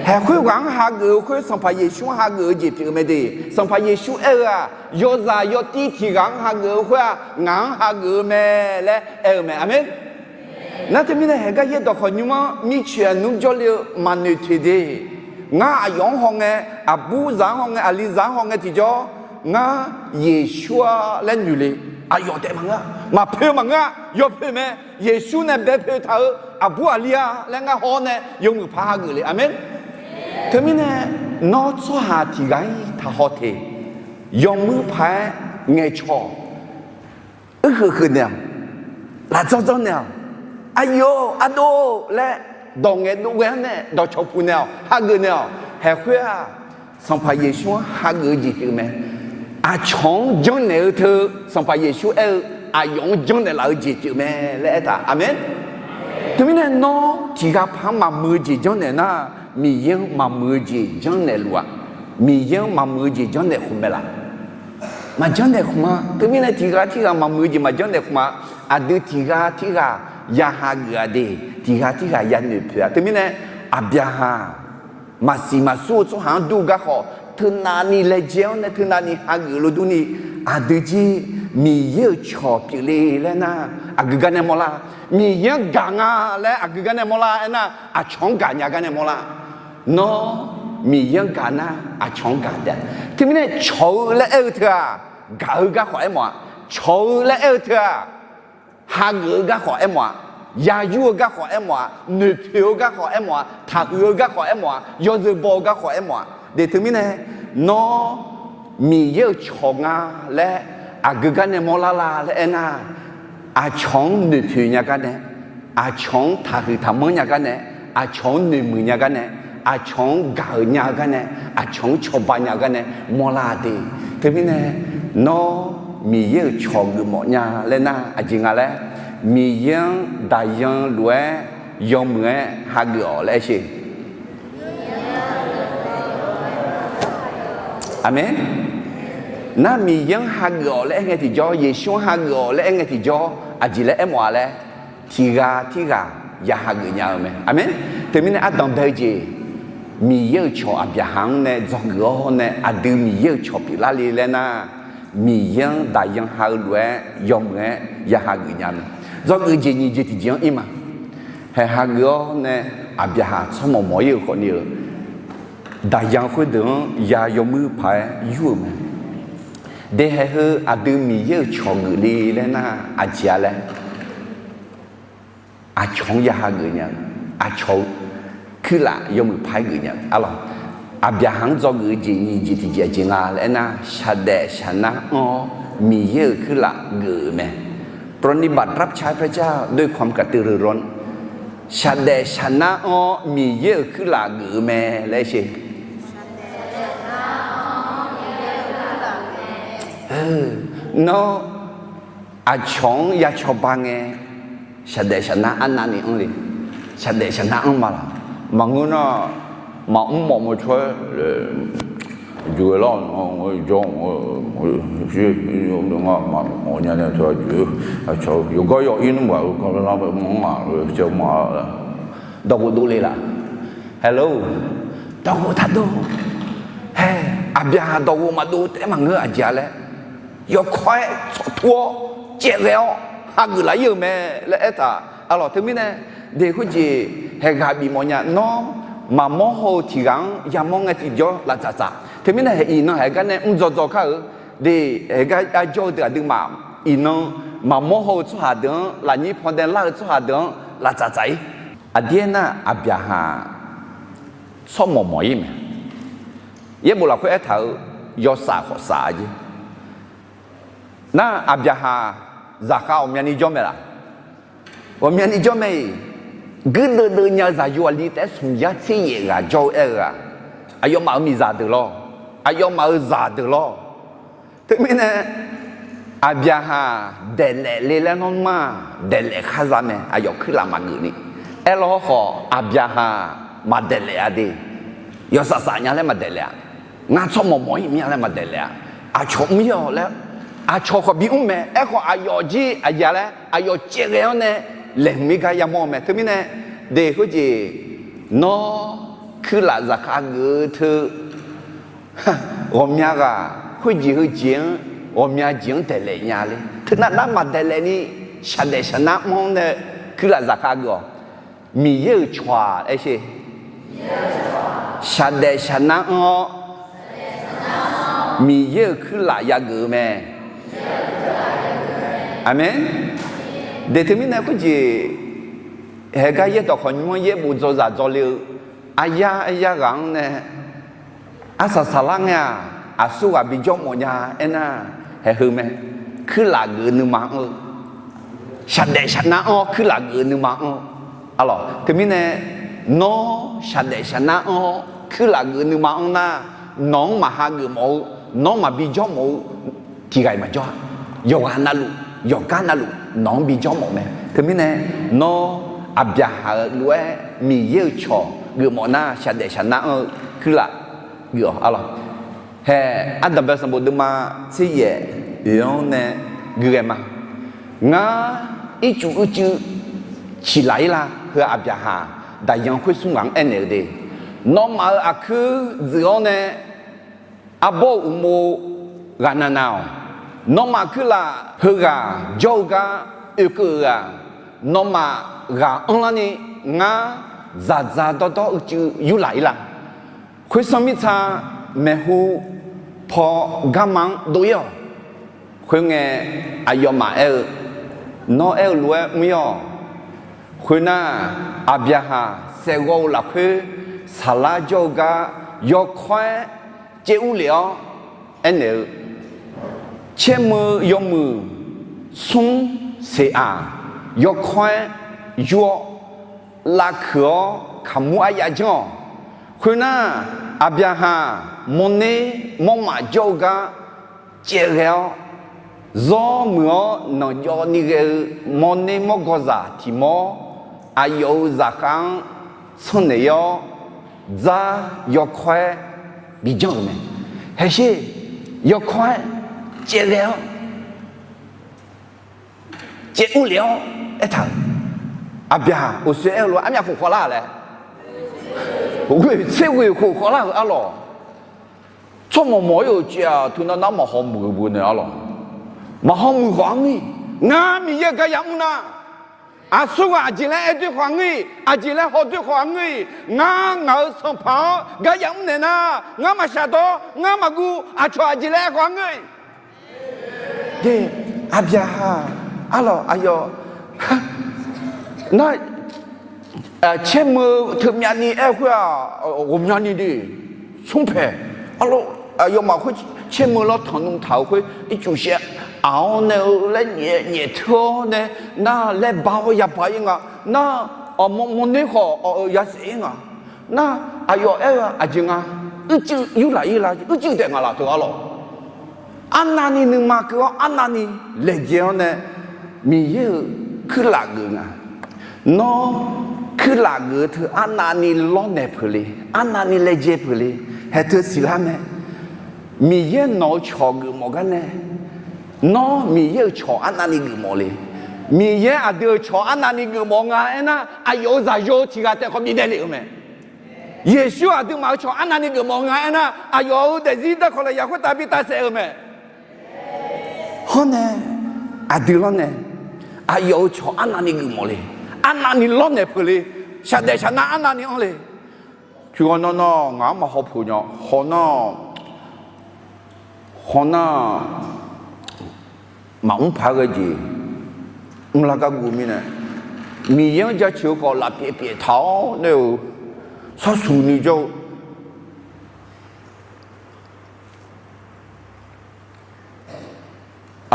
Haeq khoerghaq-anr hageuf-eu khoer, Sanqpaq Yeqsur-anr hageuf-eu jeq pyeuf-eu mae de. Sanqpaq Yeqsur aer-eu-aq, yawzaq yawtiv tiq ghaq-anr hageuf-eu khoer-aq, ngaq-anr hageuf-eu mae laer aer-eu mae. Aqmeq. Nar teumirnae haeq gar yaerdawq khawf nymr-anr mircoeq aqnmr jawrle-eu maqnoeq toeq de. Ngar aqyawf-anr hawngae, aqbur zaq-anr hawngae, aqli zaq-anr hawngae tiqjawr, ngar Yeqsur-a laer noeq le. Aqyawf taef maqngeur-a, maqpoeq maqngeur-a, yawpoeq mae. Yeqsur nae bae poeq taq-eu aqbur aqli-a laer ngar haw-awr nae yawmuiq paq hageuf le. Aqmeq. Teumirnae nawr tsawrhaq tiq ghaq-ir taqhaw te. Yawmuiq paq-aer ngaeqcawq uirkheuq kheuq naeq-awq, lafdzanr dzanr naeq-awq, aqyawf ardov laer dawq ngaeqdov ghae-anr nae dawqcawq puq naeq-awq, hageuf naeq-awq. Haeq khoer-aq, Sanqpaq Yeqsur-anr hageuf-eu jeq pyeuf mae. Aqcawq-anr janrnaeq-eu teu, Sanqpaq Yeqsur aer-eu aqyawf-anr janrnaeq laf-eu jeq pyeuf mae laer aertaq. Aqmeq. Teumirnae nawr tiq ghaq paq-anr maqmuiq-eu jeq janrnaeq nar, Miqyaer-anr maqmuiq-eu jeq janrnaeq luf-aq, Miqyaer-anr maqmuiq-eu jeq janrnaeq khmq mae laf. Maqjanrnaeq khmq-a. Teumirnae tiq ghaq tirghaq maqmuiq-eu jeq maqjanrnaeq khmq-a. Aqdui tiq ghaq tirghaq ya hageuf-a de, tiq ghaq tirghaq ya noeqpoeq-a. Teumirnae Aqbyaqhaq maqsiq maqsur-eu tsawrhaq-anr dur-eu garkhawf, teunavni laejae-awr nae teunavni hageuf lof durni, aqdui jir Miqyaer-euq cawq pyeufle laer nar, aqgeu gar nae mawrlar. Miqyaer-anr gaq nga laer aqgeu gar nae mawrlar. Aernar, aqcawq-anr gaqnya gar nae mawrlar. Nawr Miqyaer-anr gaq nar, aqcawq-anr gaq taef-a. Teumirnae cawq-eu laer aer-eu teu-aq, gaq-eu garkhawf aermawf-a. Cawq-eu laer aer-eu teu-aq, hageuf-eu garkhawf aermawf-a, yayur-eu garkhawf aermawf-a, noeqpoeq-eu garkhawf aermawf-a, taqhuiq-eu garkhawf aermawf-a, yawzeu baw-eu garkhawf aermawf-a. De teumirnae, nawr Miqyaer-euq cawq nga laer aqgeu gar nae mawrlar la laer aernar, aqcawq-anr noeqpoeq nya gar nae, aqcawq-anr taqhuiq taqmanr nya gar nae, aqcawq-anr noeqmuiq nya gar nae, aqcawq-anr gaq-euq nya-eu gar nae, aqcawq-anr cawba nya-eu gar nae mawrlar de. Teumirnae, nawr Miqyaer-euq cawq geufmawf nya laer nar aqjeq nga laer, Miqyaer-anr daqyan lof-aer yawmuiq-aer hageuf-awq laer aer sher. Aqmeq. Nar Miqyaer-anr hageuf-awq laer aer ngae tiqjawr, Yeqsur-anr hageuf-awq laer aer ngae tiqjawr, aqjeq laer aermawf-a laer, tiq ghaq tirghaq ya hageuf nya-eu mae. Aqmeq. Teumirnae ardanq bae-eu jeq, Miqyaer-euq cawq Aqbyaqhaq-anr nae dzawgeuf-awr nae aqdui Miqyaer-euq cawq pyeuflar le laer nar, Miqyaer-anr daqyan ha-eu lof-aer yawmuiq-aer ya hageuf nya mae. Dzawgeuf jeq nyiq jeq tiqjeq-anr ir ma. Haeq hageuf-awr nae Aqbyaqhaq tsawrmawq mawq-ir-euq khawfni-eu daqyan khoerdeuq-anr ya yawmuiq paq-aer yur-euq mae. De haeq heu aqdui Miqyaer-euq cawq geufle laer nar aqjeq-a laer, aqcawq-anr ya hageuf nya-eu, aqcawq-eu kuirlaf yawmuiq paq-aer geuf nya-eu arlawq. Aqbyaqhaq-anr dzawgeuf-eu jeq nyiq jeq tiqjeq aqjeq nga laer aernar, shaqdaef shaqnar anr-awr Miqyaer-euq kuirlaf geuf-euq mae. ปรนนิบัติรับใช้พระเจ้าด้วยความกระตือรือร้น shaqdaef shaqnar anr-awr Miqyaer-euq kuirlaf geuf-eu mae laer aer sher. Nawr aqcawq-anr ya cawba ngae, shaqdaef shaqnar arnavni anr le. Shaqdaef shaqnar anr ma laq. Maqngeur nar, maqmr mawf mawr cawr-aer, aqjox-aer lar-awq, jawr-awq, nga maqmawf nya nae teu aqjox-aer, aqcawq yawqgar yawq-ir nmr baq-eu gar lar-awr mr ngaq-eu cae ma. Dawqghof dovle laf. Hello. Dawqghof taqdov. Haeq, Aqbyaqhaq dawqghof maqdov taef-aer maqngeur aqjeq-a laer, yawkawr-aer tsawqtur-awr caevghae-awr hageuf laf-ir-euq mae laer aertaq. Arlawq teumirnae, de khoerjeq haeq ghaq bif mawf nya. Nawr maqmawr haw-eu tiq ghaq-anr yamawr ngae tiqjawr laf dzaqdzaq. Teumirnae haeq iqnan haeq gar nae mr dzaw dzaw kar-euq. De, haeq gar arjawr-eu deuq aqduimaf Iqnan maqmawr haw-eu tsawrhaq deuq-anr, lafnyir pawdae lar-eu tsawrhaq deuq-anr lavtsaf tsaf-ir. Aqdir aernar, Aqbyaqhaq tsawrmawq mawq-ir mae. Yaerbof lafkhoer aertaq-euq yawsaf khawf saf-a jeq. Nar, Aqbyaqhaq zaqkhav ghawqmyani jawr mae laf? Ghawqmyani jawr mae-iq. Guirdeuv deuv nya-eu zaqyo aqli taef-aer smq yar tser yaef ghaq jawr-eu aer-eu-aq, aqyawfmaf-euq miqzaq deuq lawr, aqyawfmaf-euq zaqdeuq lawr. Teumirnae, Aqbyaqhaq daeqlaef le laer nawr mar-aq, daeqlaef khar za mae, aqyawf kuirlaf maqgeuf ni. Aerlawr khawf, Aqbyaqhaq maqdaeqlaef-a de. Yawsaf saf nya laer maqdaeqlaef-a. Ngar tsawrmawq mawq-ir mir-a laer maqdaeqlaef-a. Aqcawq mr-ir-awq laer, aqcawq khawf bimr mae. Aerkhawf, aqyawf jir aqyawf laer aqyawf caevghae-awr nae laeqhmq-ir gar yamawr-eu mae. Teumirnae, de khoerjeq, nawr kuirlaf zaqkhav geuf-eu teu ghawqmya ghaq khoerjeq heujeq-anr, ghawqmya jeq-anr daeqlaef nya le. Teunav nar maqdaeqlaef ni, shaqdaef shaqnar anr-awr nae kuirlaf zaqkhav geuf-awq. Miqyaer-euq cawq-aq, aer sher, shaqdaef shaqnar anr-awr, Miqyaer-euq kuirlaf yageuf-eu mae. Aqmeq. De teumirnae khoerjeq, haegar yaerdawq khawf nymr-anr yaerbof dzawzaq dzawle-eu aryar aryar ghaq-anr nae arsaq saqlar ngae-aq, aqsurghaq bijawr mawf nya aernar, haeq heu mae. Kuirlaf geuf-eu nuima anr-eu, shaqdaef shaqnar anr-awr kuirlaf geuf-eu nuima anr-eu. Arlawq, teumirnae, nawr shaqdaef shaqnar anr-awr kuirlaf geuf-eu nuima anr nar, nawq-anr maqha geufmawf-eu, nawr maqbi jawr mawf-eu tiqghaq-iq maqjawr-a. Yawqghaq navluf, yawqgar navluf nawq-anr bi jawr mawf mae. Teumirnae, nawr Aqbyaqhaq-eu lof-aer Miqyaer-euq cawq geufmawf nar, shaqdaef shaqnar anr-eu kuirlaf geuf-awq. Arlawq, hae, ardanqbae sanqbof deuvma tser yaef oeq-anr nae gui ghae ma. Ngar ircuf uicuiv ciqlaf-ir la. Heu Aqbyaqhaq daqyan khoer smr ghaq-anr aernaeq-eu de, nawmaf-euq aqkuir dzuif-awr nae arbawr-euq uqmov ghaq navnav-awq. Nawmaf kuirlaf heughaq jawr-eu gar oekeuv-euq-aq, nawmaf ghaq anrlar ni ngar dzaqdzaq dawrdawr uicuiv yurlaf-ir la. Khoersanr mirtsa maeqhu paw garma-anr dov-ir-awq. Khoerngae, aqyawfmaf aer-eu, nawr aer-eu lof-aer mr-ir-awq. Khoernar, Aqbyaqhaq saeqghawv-eu lafkhoer saqlar jawr-eu gar yawkawr-aer caev urlef-awr aernaeq-eu, caermeu yawmuiq smr seq-aq, yawkawr-aer yur-awr lavkuiq-awr kaqmur aryav janr-awq. Khoernar, Aqbyaqhaq mawrner mawrmaf jawr-eu gar caev ghae-awr, zawr muiq-awr nanqjawv ni ghae-eu mawrner mawrgawzaq tiq mawr aqyawf-euq zaqkhav-anr tsanr naeq-ir-awr, dzar yawkawr-aer bijanr-euq mae. Haeq sher, yawkawr-aer caev ghae-awr caev urlef-awr aertaq-euq, Aqbyaqhaq uqsoer aer-eu lof-aer armyav khof khawvlar laer, ghoeq tser ghoeq khof khawvlar-euq arlawq. Tsawrmawq mawq-ir-euq caev-aq, teunav nar maqhaw muiq-eu beu nae arlawq. Maqhaw muiq khawf-anr ngeur-iq, ngar Miqyaer-euq gar yamr nar, aqsurghaq aqjeq laer aer doer khawf-anr ngeur-iq, aqjeq laer haw doer khawf-anr ngeur-iq, ngar ngaq-euq sanqpaq-anr gar yamr naeq nar, ngar maqshaq dawr, ngar maqguv, aqcawq aqjeq laer aer khawf-anr ngeur-iq. De, Aqbyaqhaq, arlawq aqyawf, nar, caermeu teumyavni aer-eu khoer-aq, ghawqmyani de, smrpaeq, arlawq, aqyawfmaf khoer caermeu lawr tanqnm taq-euq khoer ircuf shaev aq-awr nae-eu laer nyaef nyaef teu-awr nae, nar laer ba-awr yaba-ir nga, nar, mawrner khawf awq-eu yasaef-ir nga, nar, aqyawf aer-eu aqjeq nga, uicuiv yurlaf-ir la, uicuiv taef nga laf teu arlawq. Arnavni nuima keuv-awr arnavni laejae-awr nae Miqyaer-euq kuirlaf geuf nga. Nawr kuirlaf geuf-eu teu arnavni lawrnaeq peuq le, arnavni laejae peuq le, haeq teu siqlar mae. Miqyaer nawq-eu cawq geufmawf gar nae, nawr Miqyaer-euq cawq arnavni geufmawf le. Miqyaer aqdui-euq cawq arnavni geufmawf nga aernar, aqyawf-euq zaqyo tiq ghaq taef khawf bifnaeq lef-eu mae. Yeqsur aqduimaf-euq cawq arnavni geufmawf nga aernar, aqyawf-euq daefzir darkawq lafyaq khoertav bi tavsaef-eu mae. Hawr nae, aqdui lawrnae, aqyawf-euq cawq arnavni geufmawf le, arnavni lawrnaeq peuq le, shaqdaef shaqnar arnavni anr le. Tiqghaq nan nan ngaq-anr maqhaw peuq nya, haw nar, haw nar, maqmr paq-aer ghae jeq mrlar gar guv mirnae, Miqyaer-anr jaceuq-eu khawf laf pyaeq pyaeq taq-awr nae-euq sarsuq ni jawr-eu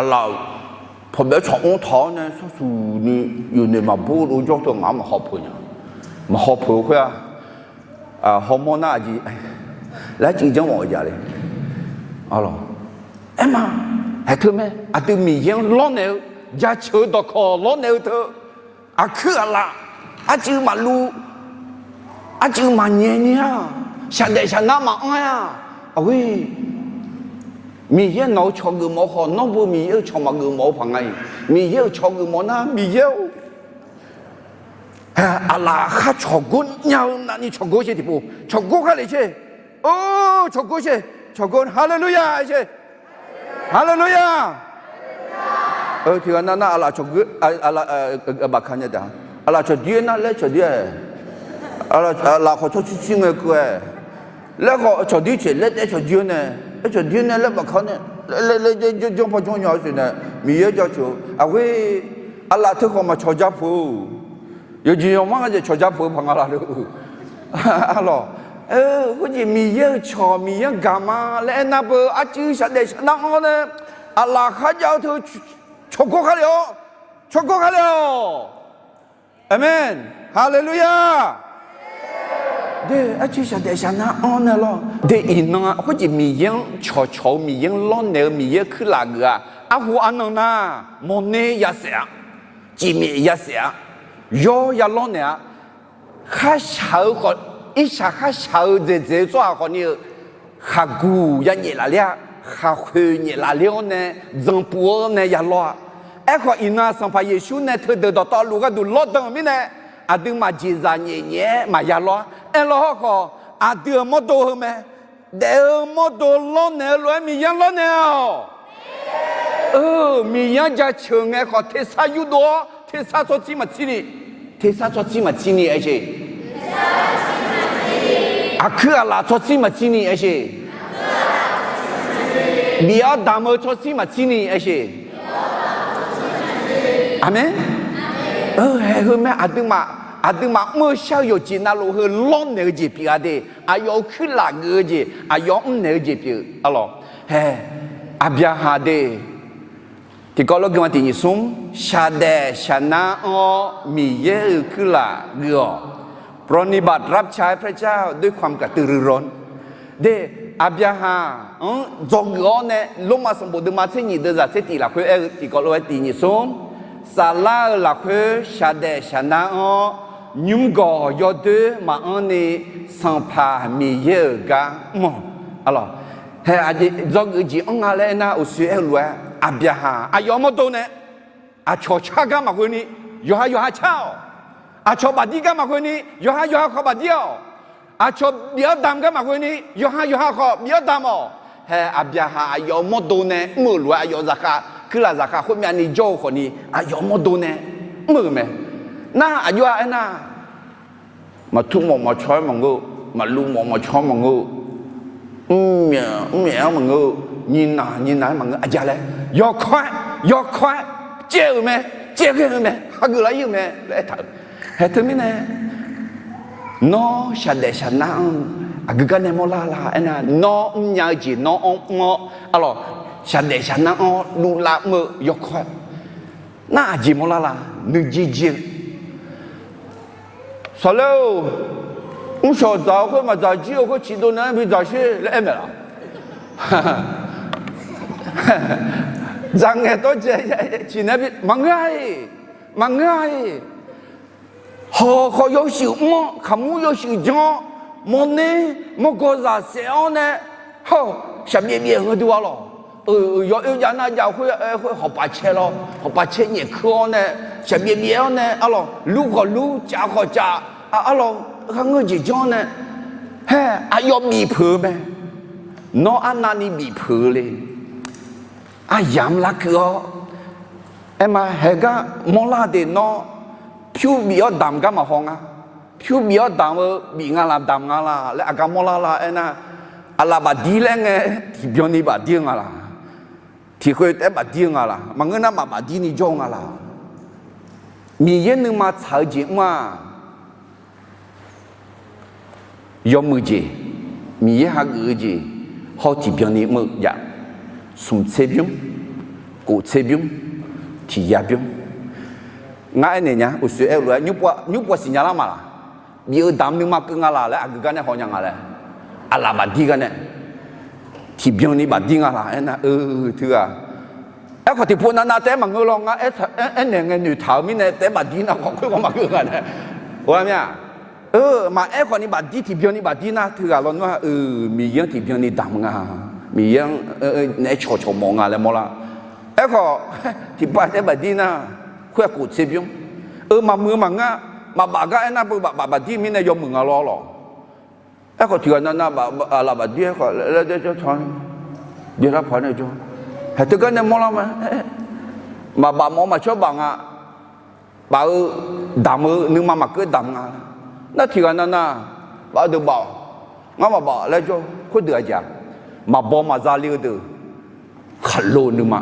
aqlaf-euq pawqbyav tsawq mr taq-awr nae sarsuq ni yawqnoeq maqbur dov jawr teu ngaq-anr maqhaw peuq nya. Maqhaw peuq-eu khoer-aq, hawmawr nar aqjeq laer civ janr mawf-eu jaq le. Aerma, haeq teu mae, aqdui Miqyaer-anr lawrnaeq-eu, jaceuq-eu dawqkawq lawrnaeq-eu teu, aqkuir aqlaf, arcuiv maqluv, arcuiv maqnyae nya-a, shaqdaef shaqnar maqanr-a. Aqghoer, Miqyaer nawq-eu cawq geufmawf-eu khawf, nawr beu Miqyaer-euq cawq maqgeufmawf-eu paq nga-iq. Miqyaer-euq cawq geufmawf nar, Miqyaer-or, aqlaf khar cawqgor nya-eu navni cawqgor sher tiqpov, cawqgor khar le sher. Or, cawqgor sher, cawqgor, haleluya sher. Haleluya. Tiqghaq nav nar aqlaf cawqgor, aqlaf, bafka nya taef, aqlaf cawqdir-aer nar laer cawqdir-aer, aqlaf khawf tsawrtsir tsir ngae keuv-aer, laer khawf cawqdir caeq laer taef cawqdir-aer nae, aer cawqdir nae laer bafka nae, laer janr paw janr nya-eu siq nae, Miqyaer jaceuq-eu aqghoer, aqlaf teu khawf maqcawq ja peuq-or. Yawqjeq yawqmar nga jeq cawq ja peuq-eu paq nga la le. Arlawq, khoerjeq Miqyaer-euq cawq Miqyaer-anr gaq ma laer aernar beu arcuiv shaqdaef shaqnar anr nae, aqlaf kharjav-eu teu cawqgor khar le-awr, cawqgor khar le-awq. Aqmeq. Haleluya. De, arcuiv shaqdaef shaqnar anr nae lawr. De, iqnan khoerjeq Miqyaer-anr cawqcawq-eu, Miqyaer-anr lawrnaeq-eu, Miqyaer-anr kuirlaf geuf-a. Arhu arnan nar, mawrner yasaef-a, cifmyaef yasaef-a, yawr ya lawrnaeq-a. Kharshaq-eu khawf, irshaq kharshaq-eu dzaeqdzaeq-eu tsawrhaq khawfni-eu khaqguq ya nyaef lafler-a, khaqkhoeq nyaef lafler-awr nae, dzanqpuq-awr nae ya lawr-a. Aerkhawf, iqnan Sanqpaq Yeqsur nae teudeuq dawqtawvluf gharduq lawrdanq-euq mirnae, aqduimaf jeqzaq nyaef nyaef-aer maqya lawr-a. Aerlaw hawrkhawf, aqdui-euq mawrdo heu mae. Daef-eu mawrdo lawrnaeq-eu lof-aer Miqyaer-anr lawrnaeq-awq. Miqyaer-anr jaceuq ngae khawf, tersar yurdov-awr, tersar tsawrtsir maqtsir ni, tersar tsawrtsir maqtsir ni aersheq. Aqkuir aqlaf tsawrtsir maqtsir ni aersheq. Bif-awr damq-eu tsawrtsir maqtsir ni aersheq. Aqmeq. Haeq heu mae, aqduimaf mr-eu shar-eu yawqjeq navluf heu lawrnaeq-eu jeq pyeuf-a de. Aqyawf-euq kuirlaf geuf-eu jeq, aqyawf-anr mrnaeq-eu jejeq pyeuf. Arlawq, hae, Aqbyaqhaq de, tiqkawv lawr guiqlanq tiq nyiq smr, shaqdaef shaqnar anr-awr Miqyaer-euq kuirlaf geuf-awq. ปรนนิบัติรับใช้พระเจ้าด้วยความกระตือรือร้น. De, Aqbyaqhaq-anr dzawgeuf-awr nae, Lormav sanqbof deuvma tser nyiq deuvzaq tser tif lafkhoer aer-eu tiqkawv lof-aer tiq nyiq smr, saflar-eu lafkhoer shaqdaef shaqnar anr-awr, nymrgawq yawdoer maqanr ni Sanqpaq Miqyaer-euq gar mr-awq. Arlawq, hae, aqjeq dzawgeuf jeq anr nga laer aernar, uqshoe aer-eu lof-aer, Aqbyaqhaq aqyawf-euq mawrdo nae aqcawq car gar maqghoe ni, yawqha yawqha car-awq. Aqcawq bafdir gar maqghoe ni, yawqha yawqha khawf bafdir-awq. Aqcawq bif-awr damq gar maqghoe ni, yawqha yawqha khawf bif-awr damq-awq. Hae, Aqbyaqhaq aqyawf-euq mawrdo nae mr-euq lof-aer, aqyawf zaqkhav, kuirlaf zaqkhav khoermyav ni jawr-eu khawfni, aqyawf-euq mawrdo nae mr-euq mae. Nar aqjox-a aernar, maqtur mawf maqcaw-aer maqngeur-eu, maqluv mawf maqcaw-aer maqngeur-eu, mr myaef mr myaef-anr maqngeur-eu, nyiqnaq nyiqnaq-aer maqngeur, aqjeq laer, yawkawr-aer, yawkawr-aer caev-euq mae, caev ghae-eu mae, hageuf lar ir-euq mae laer aertaq-euq. Hae teumirnae, nawr shaqdaef shaqnar anr-eu aqgeu gar nae mawrlar la aernar, nawr mrnya-eu jeq nawr anr mr-awr, arlawq, shaqdaef shaqnar anr-awr luvlar mr-eu yawkawr-aer, nar aqjeq mawrlar la, nuijeq jeq-eu Saqlaer-or, mrshawq dzaq-eu khoer maqdzaq jir-eu khoer ciqdov naeq-aer bidzaq sher laer aer maeq laf. Dzaq ngaeq dawr dzae ciq naeq-aer bi maqngeur-a-iq, maqngeur-a-iq. Hawq khawf yawshuif mr-awr, kaqmur yawshuif janr-awr, mawrner mawrgawzaq saef-awr nae, hawr, shaqbyaev byaev-eu duq-a lawq. Yawoer jav nar jav khoer, khoer hawqpaq cae lawr, hawqpaq cae nyaef kur-awr nae, shaqbyaev byaev-awr nae, arlawq, lur khawf lur, caf khawf caf, arlawq, kharngeur jeq janr-awr nae, haer, aqyawf bif peuq-eu mae. Nawr arnavni bif peuq-eu le. Aryamq larkeuv-awr, aerma, haeq gar mawrlar de nawr, pyur bif-awr damq gar maqhaw nga. Pyur bif-awr damq-eu bif nga laf, damq nga laf laer aqgar mawrlar la aernar, aqlaf bafdir laer ngae, tiqbyan ni bafdir-eu nga laf. tiqkhoer taef-aer bafdir-eu nga laq? Maqngeur nar maqbafdir ni jawr-eu nga laq? Miqyaer nuima tsaq-eu jeq mr-aq, yawmuiq jeq, Miqyaer hageuf-eu jeq, hawr tiqbyan ni mr-eu jav. Smq tser bymr, kof tser bymr, tiq ya bymr. Ngar aernaeq nya, uqshoe aer-eu lof-aer, nymr pov siqnya lar ma laq? Bif-eu damq nuima keuv nga laq laer aqgeu gar nae haw nya nga laer, aqlaf bafdir gar nae, tiqbyan ni bafdir nga laq aernar-eu teughaq. Aerkhawf tiqpov navnav taef-aer maqngeur lawr, ngar aernaeq ngae noeqtaq-eu mirnae taef-aer bafdir nar khawf khoerghaq maqngeur nga nae, or-a mir-a. Maqaer khawf ni bafdir, tiqbyan ni bafdir nar teughaq lawnmr-aq, Miqyaer-anr tiqbyan ni damq nga, Miqyaer-anr naeq-aer cawqcawq mawf nga laer mawrlar. Aerkhawf tiqpav taef-aer bafdir nar, khoer-aq kof tser bymr. Eu, maqmuiq-eu maqngeur, maqbaf gar aernar beu baf baf bafdir mirnae yawmuiq nga lawr lawq. Aerkhawf tiqghaq navnav aqlaf bafdir-aer khawf laer jawr ta, byalar paq nae jawr. Haeq teugar nae mawrlar ma. Maqbaf mawf-eu maqcawr baf nga. Baf-eu damq-eu nuima maqkeuv damq nga. Nar tiqghaq navnav baf-eu deuq baf-awq. Ngar maqbaf laer jawr, khoerdeuq aqjeq-aq, maqbaw maqza le-eu deuq, khaqlo-eu nuima,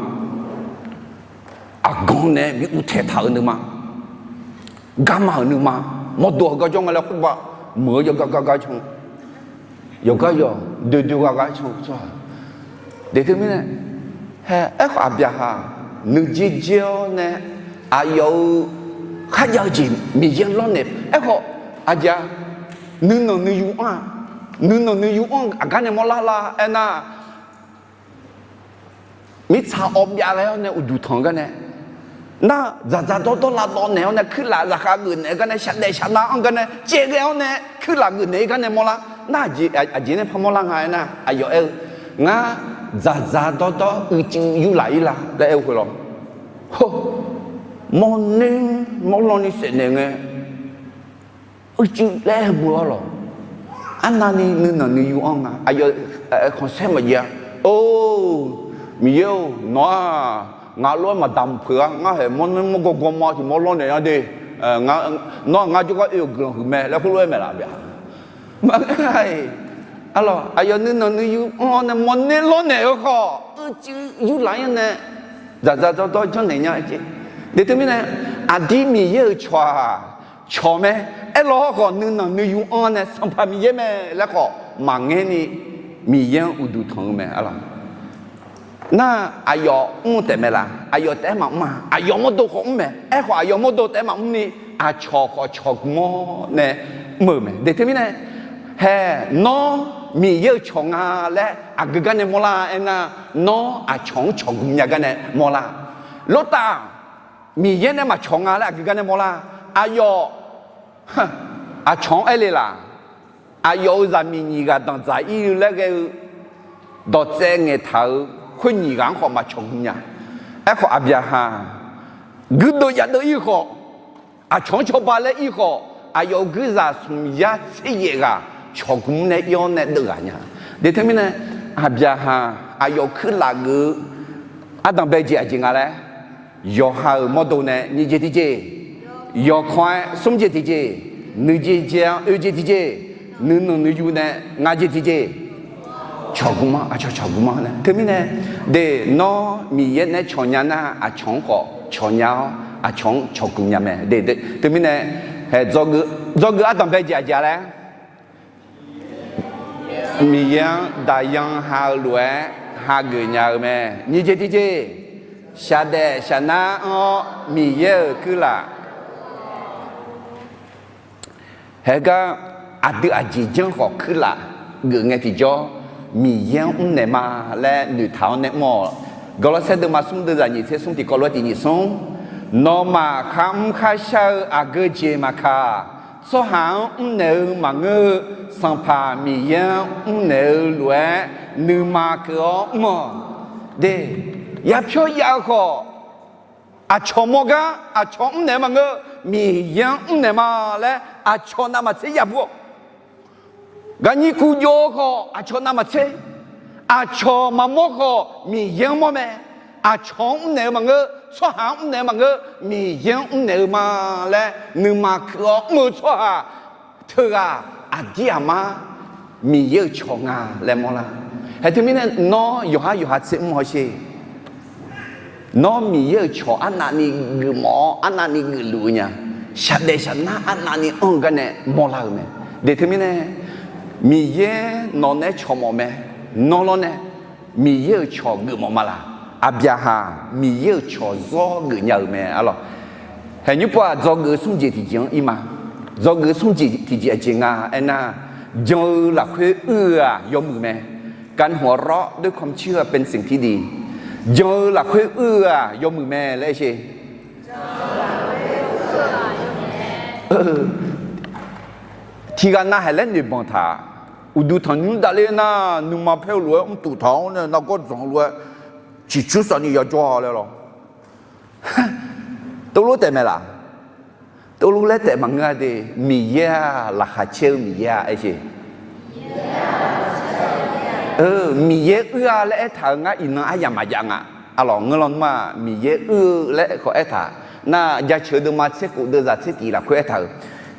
aqgan nae bi uvtaeq taq-eu nuima, garma-euq nuima, mawrdo-eu gar jawr nga laer khoerbav muiq-eu yawqgar gar gar can, yawqgar yawq doe doe gar gar can tsawrhaq. Deuq teumirnae, hae, aerkhawf Aqbyaqhaq nuijer jer-awr nae aqyawf-euq kharjav-eu jeq Miqyaer-anr lawrnaeq. Aerkhawf aqjeq-a, nuinanq nuiyu anr-a, nuinanq nuiyu anr-eu aqgar nae mawrlar lar aernar, mirtsaq awv byav ghae-awr nae uqduq tanq-eu gar nae, nar dzaqdzaq dawrdawr lavdawv naeq-awr nae kuirlaf zaqkhav geufnaeq-eu gar nae shaqdaef shaqnav anr gar nae caev ghae-awr nae kuirlaf geufnaeq-ir gar nae mawrlar. Nar aqjeq nae par mawrlar nga aernar, aqyawf aer-eu, ngar dzaqdzaq dawrdawr uicuiv yurlaf-ir la laer aer-eu khoerlawr, mawrner mawrlawr ni saefnaeq ngae, uicuiv laer aer-eu beu-awr lawq. Arnavni nuinanq nuiyu anr nga. Aqyawf khanqsaer maqjav-a. Or, Miqyaer-or, nawq-aq ngaq lof-aer maqdamq peuq-a. Ngar haeq mawrner mawrgawr gawrma tiq mawr lawrnaeq-a de. Nawr-aq ngar jawrgar oe-euq guiqlanq huiq mae laer khoerlof-aer maeqlaf bya. Maqngeur-a. Arlawq, aqyawf nuinanq nuiyu anr-awr nae mawrner lawrnaeq-eu khawf, uicuiv yurlaf-ir-awr nae dzaqdzaq dawrdawr janrnaeq nya-eu jeq. Deuq teumirnae, aqdir Miqyaer-euq cawq-aq, cawq mae. Aerlawr khawf nuinanq nuiyu anr nae Sanqpaq Miqyaer mae laer khawf maqngaer ni, Miqyaer-anr uqduq tanq-eu mae. Arlawq, nar aqyawf mr taef mae laf? Aqyawf taef-aer maqmr-a. Aqyawf mawrdo khawf mr mae. Aerkhawf aqyawf mawrdo taef-aer maqmr ni, aqcawq khawf cawq gmq-awr nae mr-euq mae. Deuq teumirnae, hae, nawr Miqyaer-euq cawq nga laer aqgeu gar nae mawrlar aernar, nawr aqcawq-anr cawq gmq nya gar nae mawrlar. Lortav, Miqyaer nae maqcawq nga laer aqgeu gar nae mawrlar. Aqyawf aqcawq-anr aer le laf? Aqyawf-euq zaqmiq nyiq ghaq danqdzaq-ir laer ghae-eu dawqtsaev ngaeqtaq-euq khoer nyiq ghaq-anr khawf maqcawq gmq nya. Aerkhawf Aqbyaqhaq guirdeuv yadeuv-ir khawf, aqcawq-anr cawba laer ir khawf, aqyawf-euq guirzaq smq yar tser yaef ghaq cawq gmq nae ir-awr nae deuv ghaq nya. Deuq teumirnae, Aqbyaqhaq aqyawf kuirlaf geuf-eu ardanq bae jeq aqjeq nga laer, yawqha-euq mawrdo nae nyiq jeq tiqjeq, yawqkawq-aer smr jeq tiqjeq, nuijeq jeq-anr oe jeq tiqjeq, nuinanq nuiyu nae nga jeq tiqjeq, cawq gmq-anr, aqcawq cawq gmq-anr nae. Teumirnae, deuq nawr Miqyaer nae cawq nya nar, aqcawq-anr khawf cawq nya-awr, aqcawq-anr cawq gmq nya mae. Teumirnae, hae, dzawgeuf ardanq bae jeq aqjeq laer, Miqyaer-anr daqyan ha-eu lof-aer hageuf nya-eu mae. Nyiq jeq tiqjeq, shaqdaef shaqnar anr-awr Miqyaer-euq kuirlaf. Haegar aqdui aqjeq janr khawf kuirlaf geuf ngae tiqjawr, Miqyaer-anr mrnaeq ma laer noeqtaq-awr nae mr-awq. Gawrlawrsaer deuvma smr deuvzaq nyiq tser smr tiqkawv lof-aer tiq nyiq smr, nawmaf kharmr kharshar-eu aqgeu jeq maqkaq, tsawrhaq-anr mrnaeq-eu maqngeur-eu, Sanqpaq Miqyaer-anr mrnaeq-eu lof-aer nuima keuv-awr mr-awq. De, yapyawr yav-eu khawf, aqcawq mawr gar aqcawq mrnaeq-eu maqngeur, Miqyaer-anr mrnaeq ma laer aqcawq navmaqtser yabur-awq. Gaqnyir kuv jov-eu khawf aqcawq navmaqtser, aqcawq maqmawr khawf Miqyaer-anr mawr mae. Aqcawq-anr mrnaeq-eu maqngeur, tsawrhaq-anr mrnaeq-eu maqngeur, Miqyaer-anr mrnaeq-eu ma laer nuima keuv-awr mr-eu tsawrhaq teughaq aqdir aqmar Miqyaer-euq cawq nga laer mawrlar. Hae teumirnae nawr yawqhar yawqha tser mr hawsher. Nawr Miqyaer-euq cawq arnavni geufmawf-awr arnavni geufluf-eu nya. Shaqdaef shaqnar arnavni anr-eu garnae mawrlar-euq mae. Deq teumirnae, Miqyaer nawq naeq-aer cawq mawf mae. Nawr lawr nae Miqyaer-euq cawq geufmawf ma laq? Aqbyaqhaq Miqyaer-euq cawq zawr geufnya-euq mae arlawq. Haeqnymr pov-aq, dzawgeuf-eu smr jeq tiqjeq-anr ir ma. Dzawgeuf-eu smr jeq tiqjeq aqjeq nga aernar, jan-eu lafkhoer uir-eu-aq yawmuiq mae. การหัวเราะด้วยความเชื่อเป็นสิ่งที่ดี Jan-eu lafkhoer uir-eu-aq yawmuiq mae laer aer sher. Tiqghaq navhaeq laer noeqbanq taq. Uqduq tanqnymr davler nar, nuima paer-eu lof-aer mrtuf taq-awr nae nargawr dzanq-eu lof-aer ciqcur safni yajawr-a laer lawr. Teulof taef mae laq? Teulof laer taef maqngeur-a de. Miqyaer-aq, laqkhaq caer-eu Miqyaer-a aer sher. Miqyaer uir-a laer aertaq-euq ngar iqnan aryamq maqjav nga. Arlawq, ngeurlan nmr-aq, Miqyaer uir-eu laer khawf aertaq. Nar, Jaceuq deuvma tser khof deuvzaq tser tif lafkhoer aertaq-euq,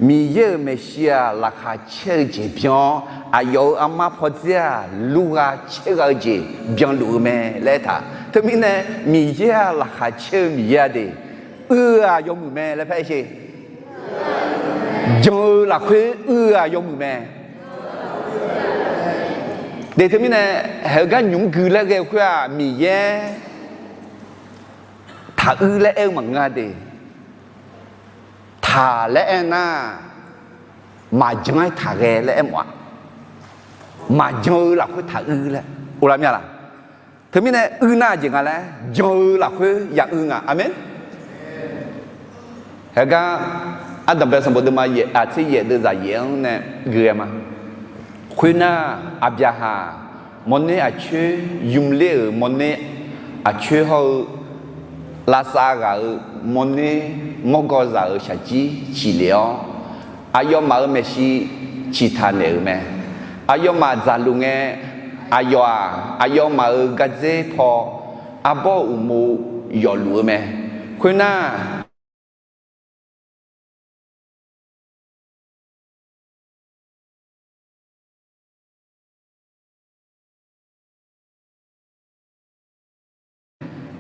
Miqyaer-euq maeqshi-aq, laqkhaq caer-eu jeq byan-awr, aqyawf-euq armar pawdzer-aq, lurgha caergha-eu jeq byanluf-eu mae laer aertaq. Teumirnae, Miqyaer-aq, laqkhaq caer-eu Miqyaer-a de. Uir-eu-aq yawmuiq mae laer par aer sher. Jan-eu lafkhoer uir-eu-aq yawmuiq mae. Deq teumirnae, haeq-eu gar nymq mr gui laer ghae-eu khoer-aq, Miqyaer taq uir laer aer-eu maqngeur-a de. Taq laer aer nar, maqjan-aer taq ghae laer aermawf-a. Maqjan-eu lafkhoer taq uir laer, uvlav mya laq? Teumirnae uir nar aqjeq nga laer, jan-eu lafkhoer ya uir nga. Aqmeq. Haegar Ardanqbae sanqbof deuvma yaef aqtser yaef deuvzaq yaef-anr nae gui-aer ma. Khoernar, Aqbyaqhaq mawrner aqcoer, ymr ler-euq mawrner aqcoer hawr-eu, lavsav ghaq-euq mawrner mawrgawrzaq-euq shaqjir ciqlef-awr, aqyawfmaf-euq maeqshi ciqtaq naeq-euq mae. Aqyawfmaf dzaqluf ngae, aqyawf-aq, aqyawfmaf-euq gardzer paw arbawr-eu uqmov yawfluf-eu mae. Khoernar,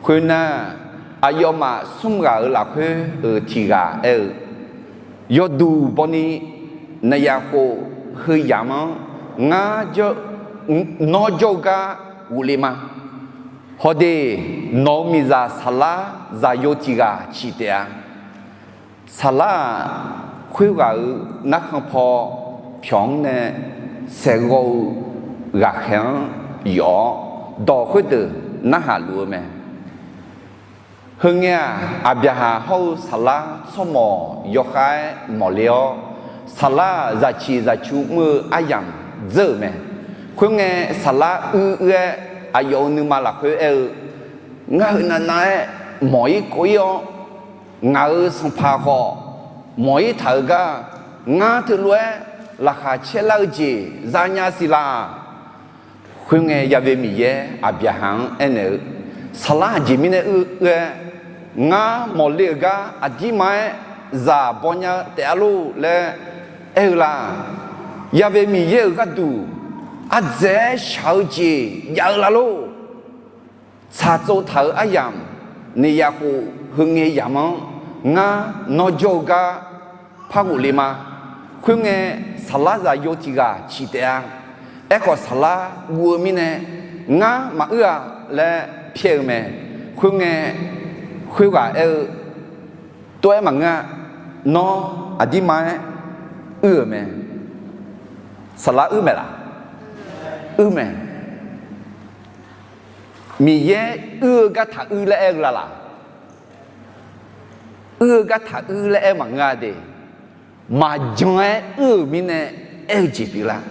Khoernar, aqyawfmaf smr ghaq-euq lafkhoer-euq tiq ghaq aer-eu, Yawduq bawni, naqyaf khof heuyamq-anr ngar, nawr jawr-eu gar ghofle ma. Hawdeq, nawq-euq miqzaq Saqlar zaqyo tiq ghaq ciq taef-a. Saqlar-aq, khoerghaq-euq narkhan paw pyawq-anr nae saeqghawv-eu ghaqkhaeq-anr yawf-awr, dawq khoerdeuq narhaq luf-eu mae. Heungae-aq, Aqbyaqhaq hawr-eu Saqlar tsawrmawq yawkhav-aer mawqle-awr, Saqlar-aq, zaqciq zaqcu mr-eu aryamq dzeur-euq mae. Khoerngae, Saqlar uir uir-aer aqyawf-euq nuima lafkhoer aer-eu, Ngar heunav nav-aer mawq-ir kov-ir-awr, ngaq-euq sanqpaq khawf mawq-ir taq-euq gar, ngar teulof-aer laqkhaq caerlar-eu jeq zanya siq laq? Khoerngae, Ya'we Miqyaer Aqbyaqhaq-anr aernaeq-eu, Saqlar aqjeq mirnae uir uir-aer, Ngar mawqle-euq gar aqdirma-aer zaq baw nya-eu taef-a lor laer aer-eu la? Ya'we Miqyaer-euq gharduq ardzaeq-aer shaq-eu jeq jav-eu la lor? Tsaqtsov taq-euq aryamq, naqyaf khof heungae yamq-anr ngar nawr jawr-eu gar par ghofle ma. Khoerngae, Saqlar zaqyo tiq ghaq ciq taef-a. Aerkhawf, Saqlar guv-eu mirnae, Ngar maquir-a laer pyaer-eu mae. Khoerngae, khoerghaq aer-eu, Tov-aer maqngeur-a. Nawr aqdirma-aer uir-euq mae. Saqlar uir mae laq? Uir mae. Miqyaer uir-eu gar taq uir laer aer-eu la laq? Uir-eu gar taq uir laer aer maqngeur-a de. Maqjan-aer uir-euq mirnae aer-eu jeq pyeuflar.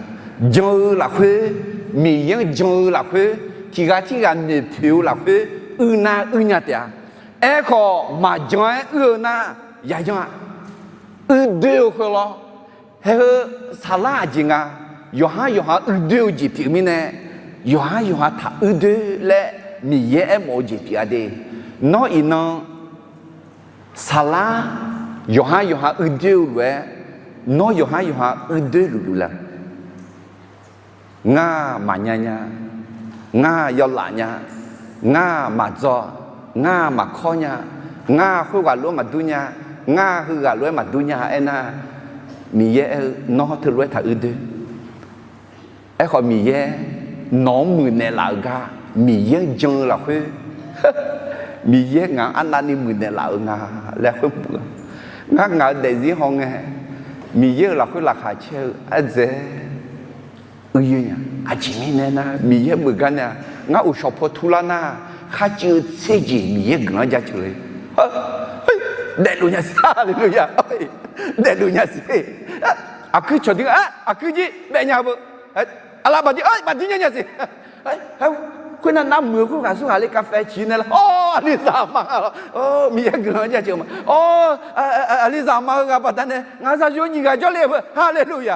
Jan-eu lafkhoer, Miqyaer-anr jan-eu lafkhoer, tiq ghaq tirghaq noeqpoeq-eu lafkhoer, uir nar uir nya taef-a. Aerkhawf, maqjan-aer uir-eu nar, yayan-a. Uir doer-eu khoer lawr. Haeheu, Saqlar aqjeq nga, yawqhar yawqha uir doer-eu jeq pyeuf mirnae, yawqhar yawqha taq uir doer laer Miqyaer aermawf-eu jeq pyeuf-a de. Nawr iqnan Saqlar yawqhar yawqha uir doer-eu lof-aer, nawr yawqhar yawqha uir doer luf luf la? Ngar maqnya nya. Ngar yawlaf nya. Ngar maqdzawr. Ngar maqkawr nya. Ngar khoerghaq lof-aer maqdur nya. Ngar heughaq lof-aer maqdur nya aernar, Miqyaer aer-eu nawr teulof-aer taq uir doer. Aerkhawf Miqyaer nawq-anr muiqnaeq laf-euq gar, Miqyaer-anr jan-eu lafkhoer, Miqyaer ngaq-anr arnavni muiqnaeq laf-euq nga laer khoer mr-eu. Ngar ngaq-euq daefzir hawngae, Miqyaer-euq lafkhoer laqkhaq caer-eu ardzaeq uir yoer nya. Aqjeq mirnae nar, Miqyaer muiq gar nae-aq, ngar uqshawq paw turlar nar, kharcuiv-eu tser jeq Miqyaer guiqlanq-anr jaceuq le. Daefluf nya siq, haleluya. Daefluf nya siq. Aqkuir cawqdir-a, aqkuir jir baef nya beu. Aqlaf baqdir, baqdir nya nya siq. Khoernar, nar muiq-eu khoerghaq surghaq le kafhae ciq nae lar, awr, aqlizaq ma lawr, Miqyaer guiqlanq-anr jaceuq ma, awr, aqlizaq ma-eu ghaq baqdanae ngaq zaqyo nyiq ghaq jawrle-eu beu, haleluya.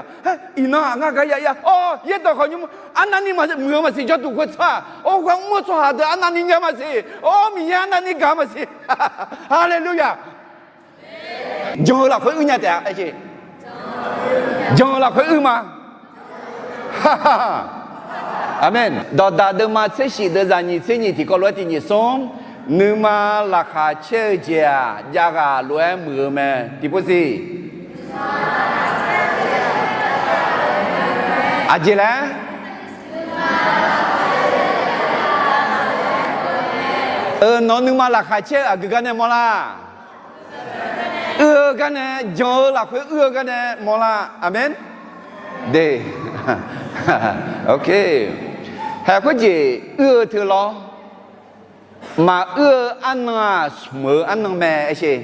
Iqnan-aq ngar gar ya ya, awr, yaerdawq khawf nymr, arnavni muiq-eu maqsiq jawrduq khoertsaq-aq, awr, ghaq mr-eu tsawrhaq deuq arnavni nya maqsiq, awr, Miqyaer arnavni gaq maqsiq, haleluya. Jan-eu lafkhoer uir nya taef-a, aer jeq. Jan-eu lafkhoer uir ma. Aqmeq. Dawqdaq deuvma tser shif deuvzaq nyiq tser nyiq tiqkawv lof-aer tiq nyiq smr, nuima laqkhaq caer-eu jeq-aq, jav ghaq lof-aer muiq-eu mae. Tiqpov siq. Aqjeq laer? Euq, nawq-eu nuima laqkhaq caer-eu aqgeu gar nae mawrlar. Uir-eu gar nae, jan-eu lafkhoer uir-eu gar nae mawrlar. Aqmeq. De. Hae khoerjeq uir-eu teu lawr. Maquir-eu arnan-aq, smq-eu arnan mae, aer jeq.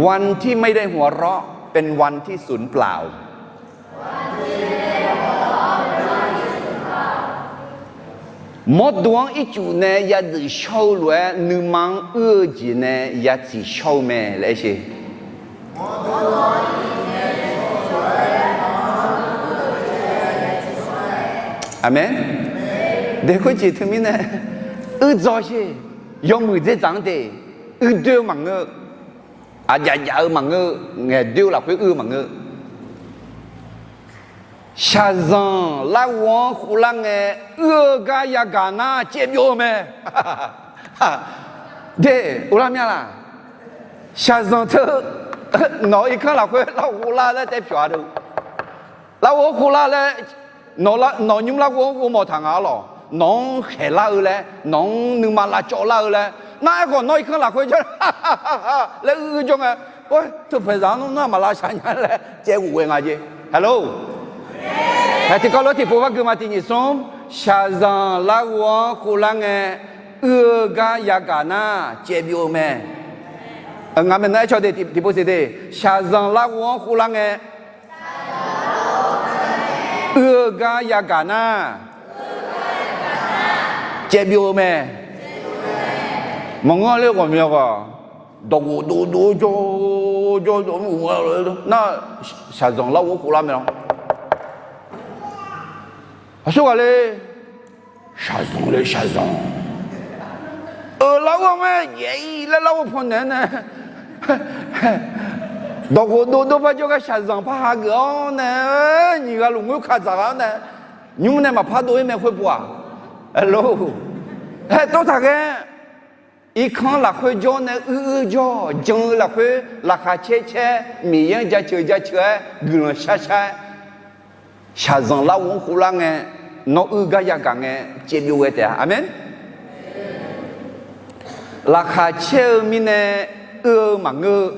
วันที่ไม่ได้หัวเราะ เป็นวันที่สูญเปล่า Mawrdo-anr ircuf nae ya dzuif shawr-eu lof-aer, nuima-anr uir-eu jeq nae ya tsiq shawr-eu mae laer aer jeq. Aqmeq. De khoerjeq teumirnae, uir dzaw jeq, yawmuiq dzerdzaq-anr de, uir doer-eu maqngeur, aqjaf jaf-eu maqngeur, ngaeq doer-eu lafkhoer uir-eu maqngeur. Shaqzanq larghov-anr khoflar ngae, uir-eu gar yagaq nar caevbyov-eu mae. De, uvlar mya laq? Shaqzanq teu, nawq-euq irkanr lafkhoer larghov lar laer taef pyawq-a de. Larghov-anr khoflar laer, nawq nymr larghov-anr ghovmawf taq nga-ar lawq. Nawq-anr khaeqlar-eu laer, nawq-anr nuima lavcawv lar-eu laer, nar aerkhawf nawr irkanr lafkhoer jawr laer uir jawr ngae, teupaeqzaq-anr nawr nar maqlav shaq nya laer caev ghof ghae nga jeq. Hello. Hae tiqkawv lof-aer tiqpov par gui ma tiq nyiq smr, shaqzanq larghov-anr khoflar ngae, uir-eu gar yagaq nar caevbyov-eu mae. Ngaq maeqnan aer caw de, tiqpov siq de, shaqzanq larghov-anr khoflar ngae, uir-eu gar yagaq nar caevbyov-eu mae. Maqngeur ler ghawqmya ghaq, dawqghof dovdov jawr jawr dov nar, shaqzanq larghov-anr khoflar mae lawr. Aqsurghaq le, shaqzanq le shaqzanq, euq larghov mae, yaeq-ir laer larghov pawnaeq-aer nae, dawqghof dovdov par jawrgar shaqzanq par hageuf-awr nae, nyiq ghaq lmqngoer kaq dzaq ghaq-awr nae, nymr nae maqpar dov-ir mae khoerpov-aq. Aqlor, hae tov taq ghae. Irkanr lafkhoer jawr nae uir uir jawr-awq, jan-eu lafkhoer laqkhaq caer caer, Miqyaer-anr jaceuq jaceuq-aer, guiqlanq shar shar-aer, shaqzanq larghov-anr khoflar ngae, nawr uir gar yagaq ngae, caevbyov ghae taef-a. Aqmeq. Laqkhaq caer-eu mirnae uir-eu maqngeur-eu,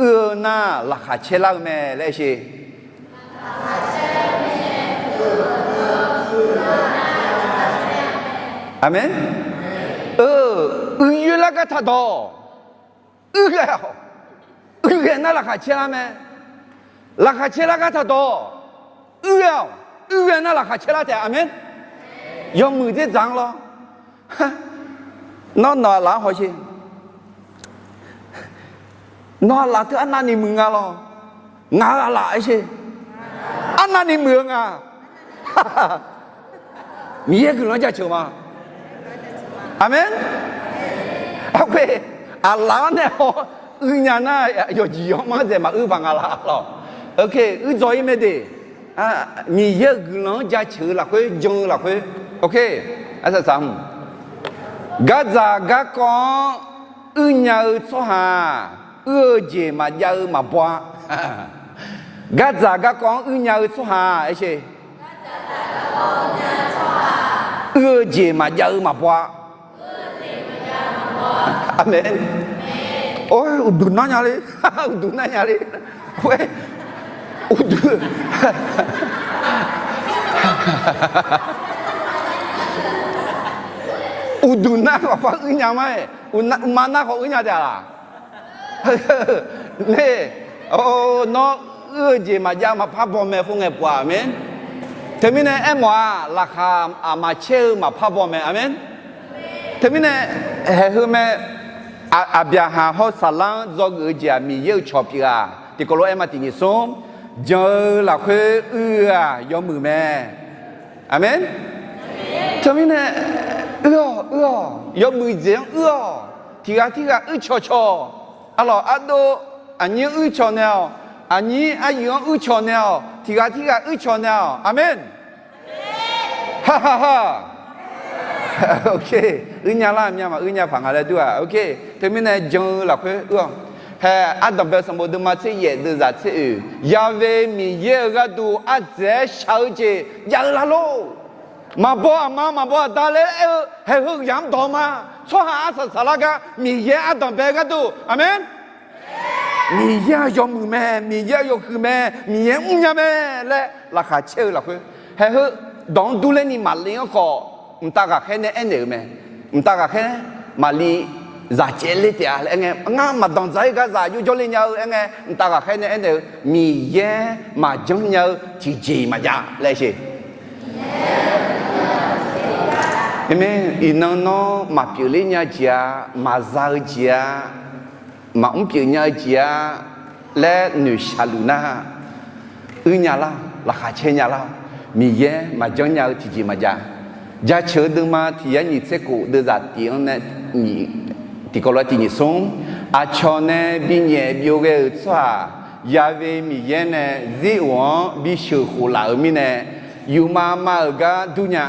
uir-eu nar laqkhaq caer lar-eu mae laer aer sheq. Aqmeq. Eu, uiyoer lar gar taqdawq. Uir ghae-awq. Uir ghae nar laqkhaq caer lar mae. Laqkhaq caer lar gar taqdawq. Uir ghae-awq. Uir ghae nar laqkhaq caer lar taef. Aqmeq. Yawmuiq dzerdzaq-anr lawr. Nawr nawq aqlaf-anr hawsher. Nawq aqlaf teu arnavni muiq nga lawr. Ngaq-euq aqlaf aer sheq. Arnavni muiq-eu nga. Miqyaer guiqlanq jaceuq ma. Aqmeq. Aqkhoe, aqlaf-anr nae haw, uinya nar yawqjeq yawqmanr dzaeq maquir baq nga laf lawr. Oke, uir dzaw-ir mae de. Miqyaer-euq guiqlanq-anr jaceuq-eu lafkhoer, jan-eu lafkhoer. Oke, arsaq saq-anr Gardzaq garkawv-anr uirnya-eu tsawrhaq, uir-eu jeq maqjav-eu maqbaw-a. Gardzaq garkawv-anr uirnya-eu tsawrhaq, aer-eu, uir-eu jeq maqjav-eu maqbaw-a. Aqmeq. Or, uqduq nar nya le. Uqduq nar nya le. Khoer, uqduq, uqduq nar khawf par uirnya ma-aer, uqma nar khawf uirnya taef-a laq? Nar, nawr uir-eu jeq maqjav maqpar baw mae khoerngae pov-a. Aqmeq. Teumirnae aermawf-aq, laqkhaq aqma caer-eu maqpar baw mae. Aqmeq. Teumirnae haeq heu mae, Aqbyaqhaq hawr Saqlar-anr dzawgeuf-eu jeq-aq, Miqyaer-euq cawq pyeuf-aq. Tiqkawv lof-aer ma tiq nyiq smr, jan-eu lafkhoer uir-eu-aq yawmuiq mae. Aqmeq. Teumirnae, uir-awq, uir-awq, yawmuiq jeq-anr uir-awq. Tiq ghaq tirghaq uir cawq cawq. Arlawq ardov, aqnyir uir cawq naeq-awq. Aqnyir aryuif-anr uir cawq naeq-awq. Tiq ghaq tirghaq uir cawq naeq-awq. Aqmeq. Hahaha. Uir nya lar myav maquir nya paq nga laer dur-aq. Teumirnae jan-eu lafkhoer uir-awq. Hae, ardanqbae sanqbof deuvma tser yaef deuvzaq tser oeq, Ya've Miqyaer-euq gharduq ardzaeq-aer shaq-eu jeq jav-eu lar lor. Maqbaw aqma maqbaw aqda laer aer-eu haeq heu yamq-anr dawq ma. Tsawrhaq arsaq saqlar gar Miqyaer ardanqbae gharduq. Aqmeq. Miqyaer-aq yawmuiq mae, Miqyaer-aq yawhuiq mae, Miqyaer mrnya mae laer laqkhaq caer-eu lafkhoer, haeq heu dawq-anr durler ni maqle-anr khawf, mqtav ghaqkhaer nae aernaeq-euq mae. Mqtav ghaqkhaer, Maqliv zaq caev ler taef-a laer aerngae, ngar maqdanqdzaq-ir gar zaq jawrjawr le nya-eu aerngae, mqtav ghaqkhaer nae aernaeq-eu, Miqyaer maqjanr nya-eu tiqjeq-iq maqjav laer sher. Aqmeq. Iqnan nawr maqpyeuf ler nya jeq-a, maqza-eu jeq-a, maqmr pyeuf nya-eu jeq-a laer noeqshaq luf nar, uir nya lar, laqkhaq caer nya lar. Miqyaer maqjanr nya-eu tiqjeq maqjav. Jaceuq-eu deuvma tiq yar nyiq tser khof deuvzaq tiq-anr nae, tiqkawv lof-aer tiq nyiq smr, aqcawq nae binyaef byov ghae-euq tsawrhaq, Ya've Miqyaer nae zir of-anr bisheuq khof laf-euq mirnae, yufmav mav-euq gar dur nya.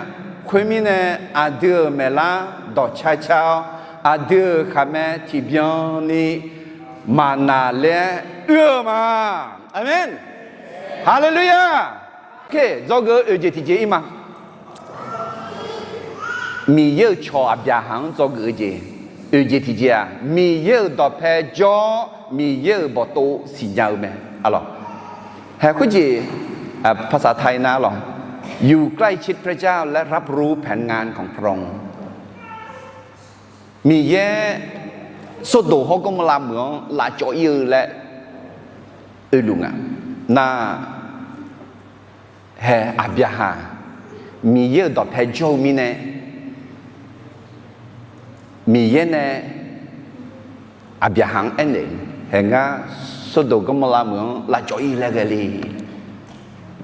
Khoermirnae, aqdui-euq maeqlar dawqcar car-awr, aqdui-euq khaqmae tiqbyan ni maqnaq laer uir-eu ma. Aqmeq. Haleluya. Dzawgeuf-eu oeq jeq tiqjeq ir ma. Miqyaer-euq cawq Aqbyaqhaq-anr dzawgeuf-eu jeq, oeq jeq tiqjeq-aq, Miqyaer-euq dawqpae jawr-awr Miqyaer-euq bawqtov siqnya-eu mae. Hae khoerjeq, ภาษาไทย nar lawq, อยู่ใกล้ชิดพระเจ้าและรับรู้แผนงานของพระองค์. Miqyaer Sordoq hawr Gawrmawrlav meuq-anr lavcawv ir-eu laer oeluf nga. Nar, hae Aqbyaqhaq Miqyaer-euq dawqpae jawr-eu mirnae, Miqyaer nae Aqbyaqhaq-anr aernaeq, hae ngar Sordoq Gawrmawrlav meuq-anr lavcawv ir laer ghae le.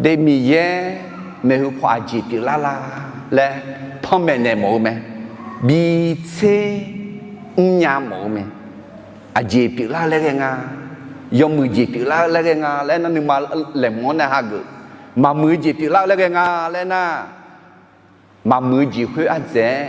De Miqyaer maeqhu paw aqjeq pyeuflar la laer panmaeq naeq mawf-eu mae. Bi tser mrnya mawf-eu mae. Aqjeq pyeuflar laer ghae nga, yawmuiq jeq pyeuflar laer ghae nga laer nar nuima laeqhmq-anr nae hageuf. Maqmuiq-eu jeq pyeuflar laer ghae nga laer nar, maqmuiq-eu jeq khoer ardzaeq-aer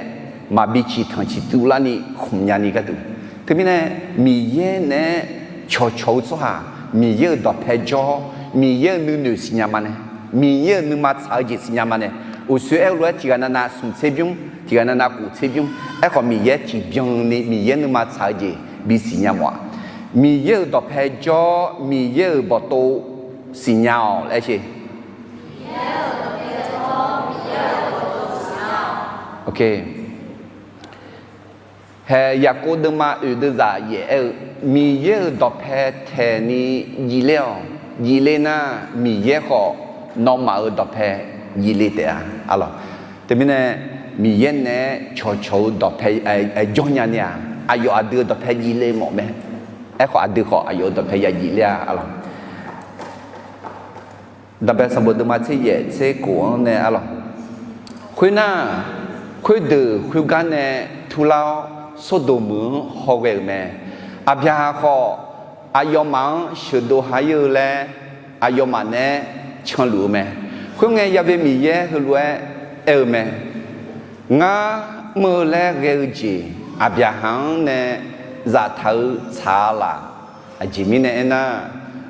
maqbi ciqtanq ciqtuv larni khmq nyani gharduq. Teumirnae Miqyaer naeq-aer cawqcawq-eu tsawrhaq, Miqyaer-euq dawqpae jawr-awr Miqyaer-euq nuinoeq siqnya ma nae, Miqyaer-euq nuima tsaq-eu jeq siqnya ma nae, uqshoe aer-eu lof-aer tiqghaq navnav smq tser bymr, tiqghaq navnav kof tser bymr. Aerkhawf Miqyaer tiqbyan ni Miqyaer nuima tsaq-eu jeq bisiq nya mawf-a. Miqyaer-euq dawqpae jawr-awr Miqyaer-euq bawqtov siqnya-awq laer sher. Hae Yaqkov deuvma oeq deuvzaq yaef aer-eu, Miqyaer-euq dawqpae taeqni jifler-awq. Jifler nar Miqyaer khawf nawmaf-euq dawqpae jifle taef-a. Teumirnae Miqyaer naeq-aer cawqcawq-eu dawqpae jawr nya ni-aq, aqyawf aqdui-euq dawqpae jifle mawf mae. Aerkhawf aqdui khawf aqyawf-euq dawqpae ya jifler-a lawq. Danqbae sanqbof deuvma tser yaef tser kof-anr nae-a lawq. Khoernar, khoerdeuq khoergar nae turlar-awr Sordoq meuq-anr hawghae-euq mae. Aqbyaqhaq khawf aqyawfmaf-anr sheuqdov ha ir-eu laer aqyawfmaf naeq-aer canluf-eu mae. Khoerngae Ya've Miqyaer heulof-aer aer-eu mae. Ngar mr-eu laer ghae-eu jeq, Aqbyaqhaq-anr nae zaftaq-eu tsaq-a laq. Aqjeq mirnae aernar,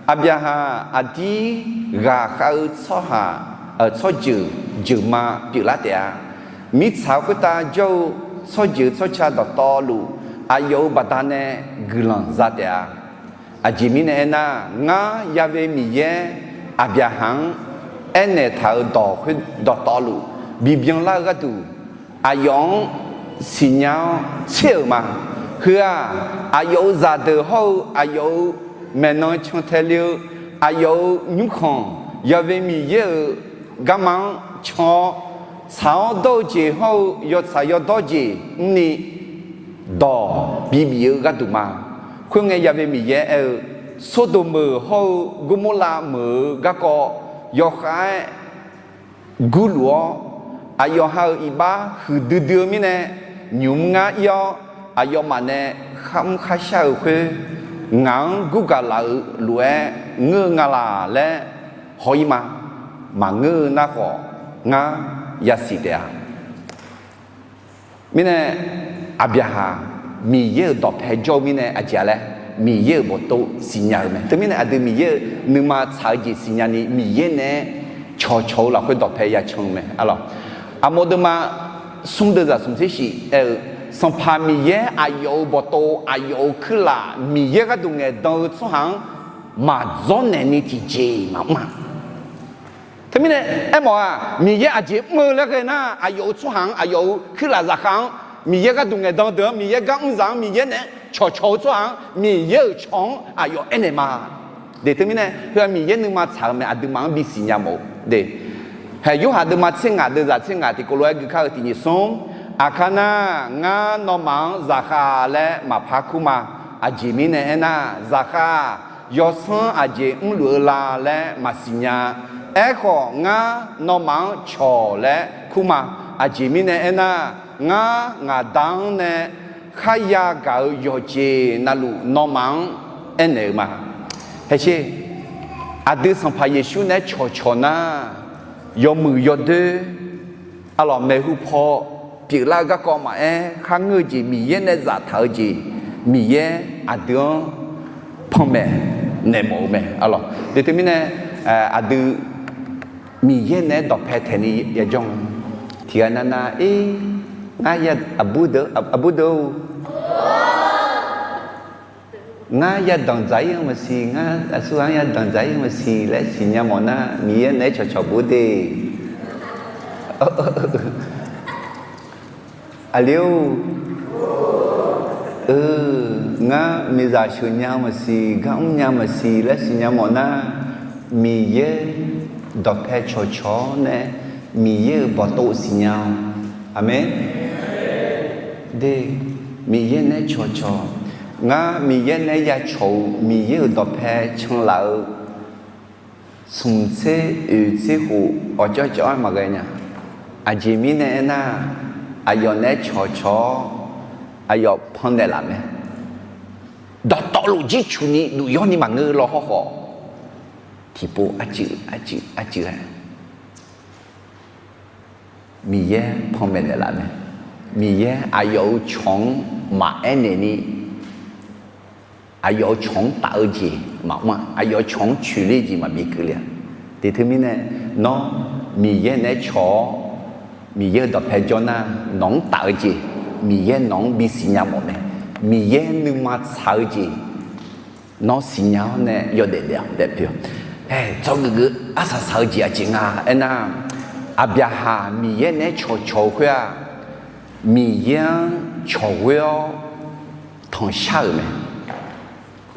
Aqbyaqhaq aqdir ghaq khav-eu tsawrhaq, tsawrjeuq jeuqma pyeuflar taef-a. Mirtsaq-eu khoertav jawr-eu tsawrjeuq tsawrca dawqtawvluf, aqyawf-euq baqdanae guiqlanq za taef-a. Aqjeq mirnae aernar, ngar yave Miqyaer Aqbyaqhaq-anr aernaeq taq-euq dawq khoer dawqtawvluf bibyan lar-eu gharduq, aqyawf-anr siqnya-awr tser-euq ma. Heu-aq, aqyawf-euq zaqdeuq hawr-eu aqyawf-euq maeqnan cantae le-eu aqyawf-euq nymrkhanq, yave Miqyaer-euq garma-anr can-awr, tsaq-awr dawr-eu jeq hawr-eu yawtsaq yawdawr jeq mrni dawq bibif-eu gharduq ma. Khoerngae, yave Miqyaer aer-eu, Sordoq meuq hawr-eu Gormorlav meuq-euq garkawv yawkhav-aer gurluf-awr, aqyawf ha-euq iqbax huiqdui dui-eu mirnae, nymq mr ngar ir-awr, aqyawfmaf nae kharmr kharshar-euq khoer, ngaq-anr gurgaq laf-eu lof-aer ngeur-eu nga laq laer haw-ir ma. Maqngeur-eu nar khawf, ngar yasiq taef-a. Mirnae, Aqbyaqhaq Miqyaer-euq dawqpae jawr-eu mirnae aqjeq-a laer, Miqyaer-euq bawqtov siqnya-eu mae. Teumirnae aqdui Miqyaer-euq nuima tsaq-eu jeq siqnya ni Miqyaer naeq-aer cawqcawq-eu lafkhoer dawqpae yacan-eu mae. Arlawq, aqmov deuvma smr deuvzaq smq tser shif aer-eu, Sanqpaq Miqyaer aqyawf-euq bawqtov, aqyawf-euq kuirlaf, Miqyaer gharduq ngaeqdan-eu tsawrhaq-anr maqdzawr naeq ni tiqjeq maqmr-a. Teumirnae aermawf-aq, Miqyaer aqjeq mr-eu laer ghae nar, aqyawf-euq tsawrhaq-anr, aqyawf-euq kuirlaf zaqkhav-anr, Miqyaer gharduq ngaeqdan deuq-anr, Miqyaer gar mr zaq-anr, Miqyaer naeq-aer cawqcawq-eu tsawrhaq-anr, Miqyaer-euq cawq-anr aqyawf aernaeq ma. De, teumirnae heu-aq Miqyaer nuima tsaq-eu mae, aqduimaf-anr bisiqnya mawf-eu de. Haeq Yorhaq deuvma tser ngaq deuvzaq tser ngaq tiqkawv lof-aer gui kar-eu tiqnyif smr, Aqkar nar, ngar nawmaf-anr zaqkhav laer maqpar kur ma. Aqjeq mirnae aernar, zaqkhav-aq, yawsanr aqjeq mrluf-eu la laer maqsiq nya. Aerkhawf, ngar nawmaf-anr cawq laer kur ma. Aqjeq mirnae aernar, ngar ngaq Da-anr nae kharya gaq-euq yawqjeq navluf nawmaf-anr aernaeq-eu ma. Haeq sher, aqdui Sanqpaq Yeqsur naeq-aer cawqcawq nar, yawmuiq yawdoer, arlawq, maeqhu paw pyeuflar-eu garkawv maqaer, kharngeur-eu jeq, Miqyaer nae zaftaq-eu jeq, Miqyaer aqdui-anr panmaeq naeq mawf-eu mae. Arlawq, de teumirnae aqdui Miqyaer naeq-aer dawqpae taeq ni yajanr-eu tiqghaq navnav, ir, ngar ya, aqbur deuq, aqbur deuq-or, ngar yadanq dzaq-ir-anr maqsiq, ngar aqsurghaq-anr yadanq dzaq-ir-anr maqsiq laer siqnya mawf nar, Miqyaer naeq-aer cawqcawq bur de. Aqli-or, ngar miqzaq sheuq nya maqsiq, gar mr nya maqsiq laer siqnya mawf nar, Miqyaer dawqpae cawqcawq-awr nae, Miqyaer-euq bawqtov siqnya-awq. Aqmeq. De, Miqyaer naeq-aer cawqcawq. Ngar Miqyaer naeq-aer yacawq-eu Miqyaer-euq dawqpae canlaf-eu smq tser oeq tser khof awqcawv cawv-aer maqghae nya. Aqjeq mirnae aernar, aqyawf naeq-aer cawqcawq-awr, aqyawf pannaeq laf mae. Dawqtawvluf jircuf ni duq yawr ni maqngeur law hawrkhawf, tiqpov arcuiv arcuiv arcuiv-aer Miqyaer panmaeq naeqlaf mae. Miqyaer aqyawf-euq cawq-anr maqaer naeq ni, aqyawf-euq cawq-anr taf-eu jeq maqmr-a. Aqyawf-euq cawq-anr coeqler jeq maqbi keuvle-a. Tiqteu mirnae, nawr Miqyaer naeq-aer cawq-awr, Miqyaer-euq dawqpae jawr nar, nawq-anr taf-eu jeq, Miqyaer nawq-anr bisiqnya mawf mae. Miqyaer nuima tsaq-eu jeq, nawr siqnya-awr nae yawdaef daef-awq daef pyeuf-awq. Hae, dzawgeuf geuf arsaq saq-eu jeq aqjeq nga aernar, Aqbyaqhaq Miqyaer naeq-aer cawqcawq-eu khoer-aq, Miqyaer-anr cawqghoer-awr tanqshar-euq mae.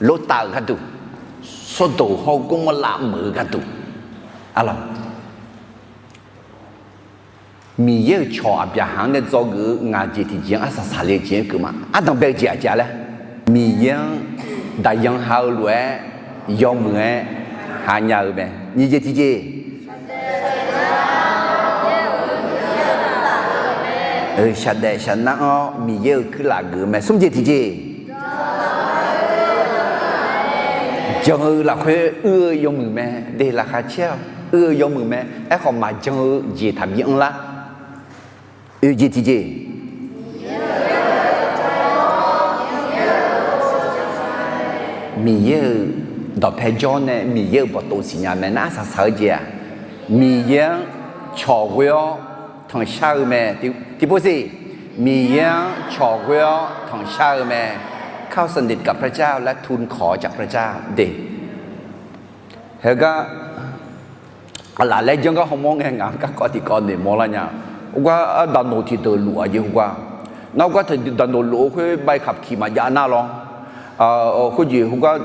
Lortav-euq gharduq, Sordoq hawr Gormorlav meuq-eu gharduq, arlawq, Miqyaer-euq cawq Aqbyaqhaq-anr nae dzawgeuf-eu ngaq jeq tiqjeq-anr arsaq saqle-eu jeq-anr keuv ma. Ardanq bae-eu jeq aqjeq-a laer, Miqyaer-anr daqyan ha-eu lof-aer yawmuiq-aer ha nya-eu mae. Nyiq jeq tiqjeq, shaqdaef shaqnar-awr Miqyaer-euq kuirlaf geuf-eu mae. Smr jeq tiqjeq, jan-eu lafkhoer uir-eu yawmuiq mae. De, laqkhaq caer-awq, uir-eu yawmuiq mae. Aerkhawf, maqjan-eu jeq taqbi anrlar. Oeq jeq tiqjeq, Miqyaer-euq dawqpae jawr nae Miqyaer-euq bawqtov siqnya mae nar, arsaq saq-eu jeq-aq, Miqyaer-anr cawqghoe-awr tanqshar-eu mae. Tiqpov siq, Miqyaer-anr cawqghoe-awr tanqshar-eu mae. ข้าสนิทกับพระเจ้า และทูลขอจากพระเจ้า de. Heugar aqlaf laer janr gar hawmawr ngae ngaq-anr garkawv tiqkawv noeqmawr lar nya. Khoergar daqnoq tiqdeuq luf-aq jeq khoergar, nar khoergar daqnoq luf-eu khoer ใบขับขี่ maqjav nar lawr. Khoerjeq khoergar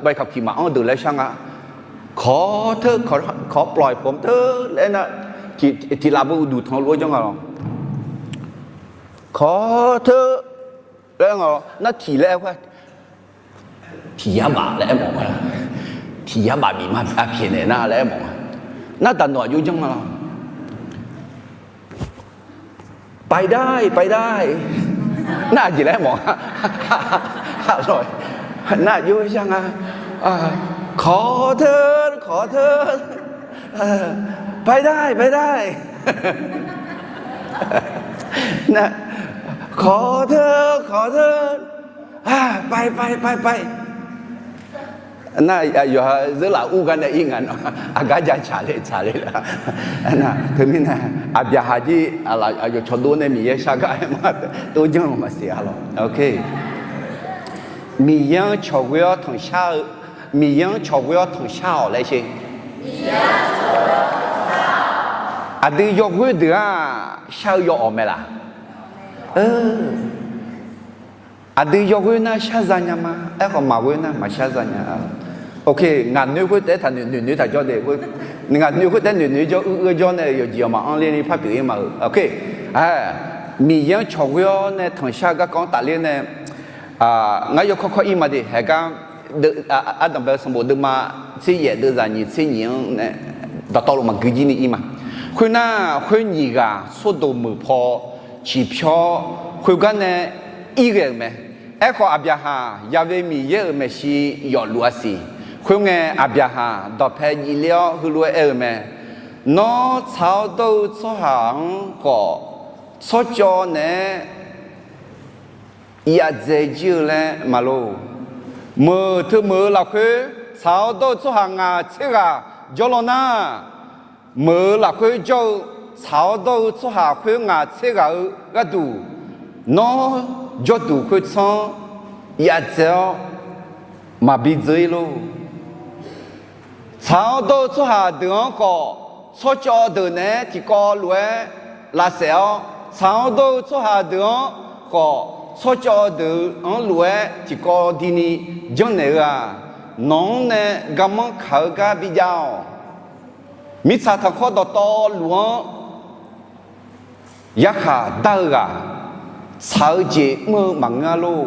ใบขับขี่ maqanr deuq laer shar nga. ขอเถอะ ขอปล่อยผมเถอะ laer nar, tiqlaf beu uqduq tanq lof-aer janr nga lawr. ขอเถอะ laer nga lawr. Nar tiq laer aer khoer, tiq yar baf laer aermawf nga. Tiq yar baf bif ma, aqpyaeq naeq nar laer aermawf nga. Nar daqnoq aqjox janr nga lawr. ไปได้ ไปได้ nar aqjeq laer aermawf nga. Aqlawq, nar aqjox shar nga. ขอเถอะ ขอเถอะ ไปได้ ไปได้ ขอเถอะ ขอเถอะ ไปไปไปไป Nar yawqha zeur laf ur gar nae ir nga nawq, aqgar ja tsaq le tsaq le la. Nar teumirnae Aqbyaqhaq jir aqyawf cawqdov nae Miqyaer shar gar aer ma, tov janr-eu maqsiq-a lawq. Miqyaer-anr cawqghoe-awr tanqshar-eu, Miqyaer-anr cawqghoe-awr tanqshar-awq laer sher. Aqdui yawghoer deuq-aq shar-eu yawawq mae laq? Aqdui yawghoer nar shar za nya ma. Aerkhawf maqghoer nar maqshar za nya. Ngaq noeq khoertaef taqnoeq noeq noeq taq jawr de. Ngaq noeq khoertaef noeq noeq jawr uir uir jawr nae yawqjeq yawqmaf anr ler ni par pyeuf ir ma-eu. Miqyaer-anr cawqghoe-awr nae tanqshar-eu garkawv-anr tafler nae, ngar yawkawr kawr ir ma de. Haeqgar, ardanqbae sanqbof deuvma tser yaef deuvzaq nyiq tser nyiq-anr nae dawqtawvluf maqgui jir ni ir ma. Khoernar, khoer nyiq ghaq Sordoq meuq paw ciqpyawr khoergar nae ir ghae-euq mae. Aerkhawf, Aqbyaqhaq yawe Miqyaer-euq maeqshi yawfluf-a siq. Khoerngae, Aqbyaqhaq dawqpae jivler-awr heulof-aer aer-eu mae. Nawr tsaq-awr dawr-eu tsawrhaq-anr khawf, tsawrcawv naeq-aer yadzae jir-eu laer maqlor. Meuq teu meuq-eu lafkhoer tsaq-awr dawr-eu tsawrhaq ngaq tser ghaq jawr law nar, meuq-eu lafkhoer jawr-eu tsaq-awr dawr-eu tsawrhaq khoer ngaq tser ghaq-eu gharduq, nawr jawrduq khoertsanr yadzae-awr maqbi dzeur-ir lor. Tsaq-awr dawr-eu tsawrhaq deuq-anr khawf, tsawrcawv deuq naeq-aer tiqkawv lof-aer lavsaef-awr, tsaq-awr dawr-eu tsawrhaq deuq-anr khawf, tsawrcawv deuq-anr lof-aer tiqkawv dini janrnaeq-eu-aq, nawq-anr nae garmanr kaq-eu gar bijav-awq. Mirtsaq tanqkhawr dawqtawvluf-anr yarkhaq dar-eu ghaq, tsaq-eu jeq mr-eu maqngeur-a lor.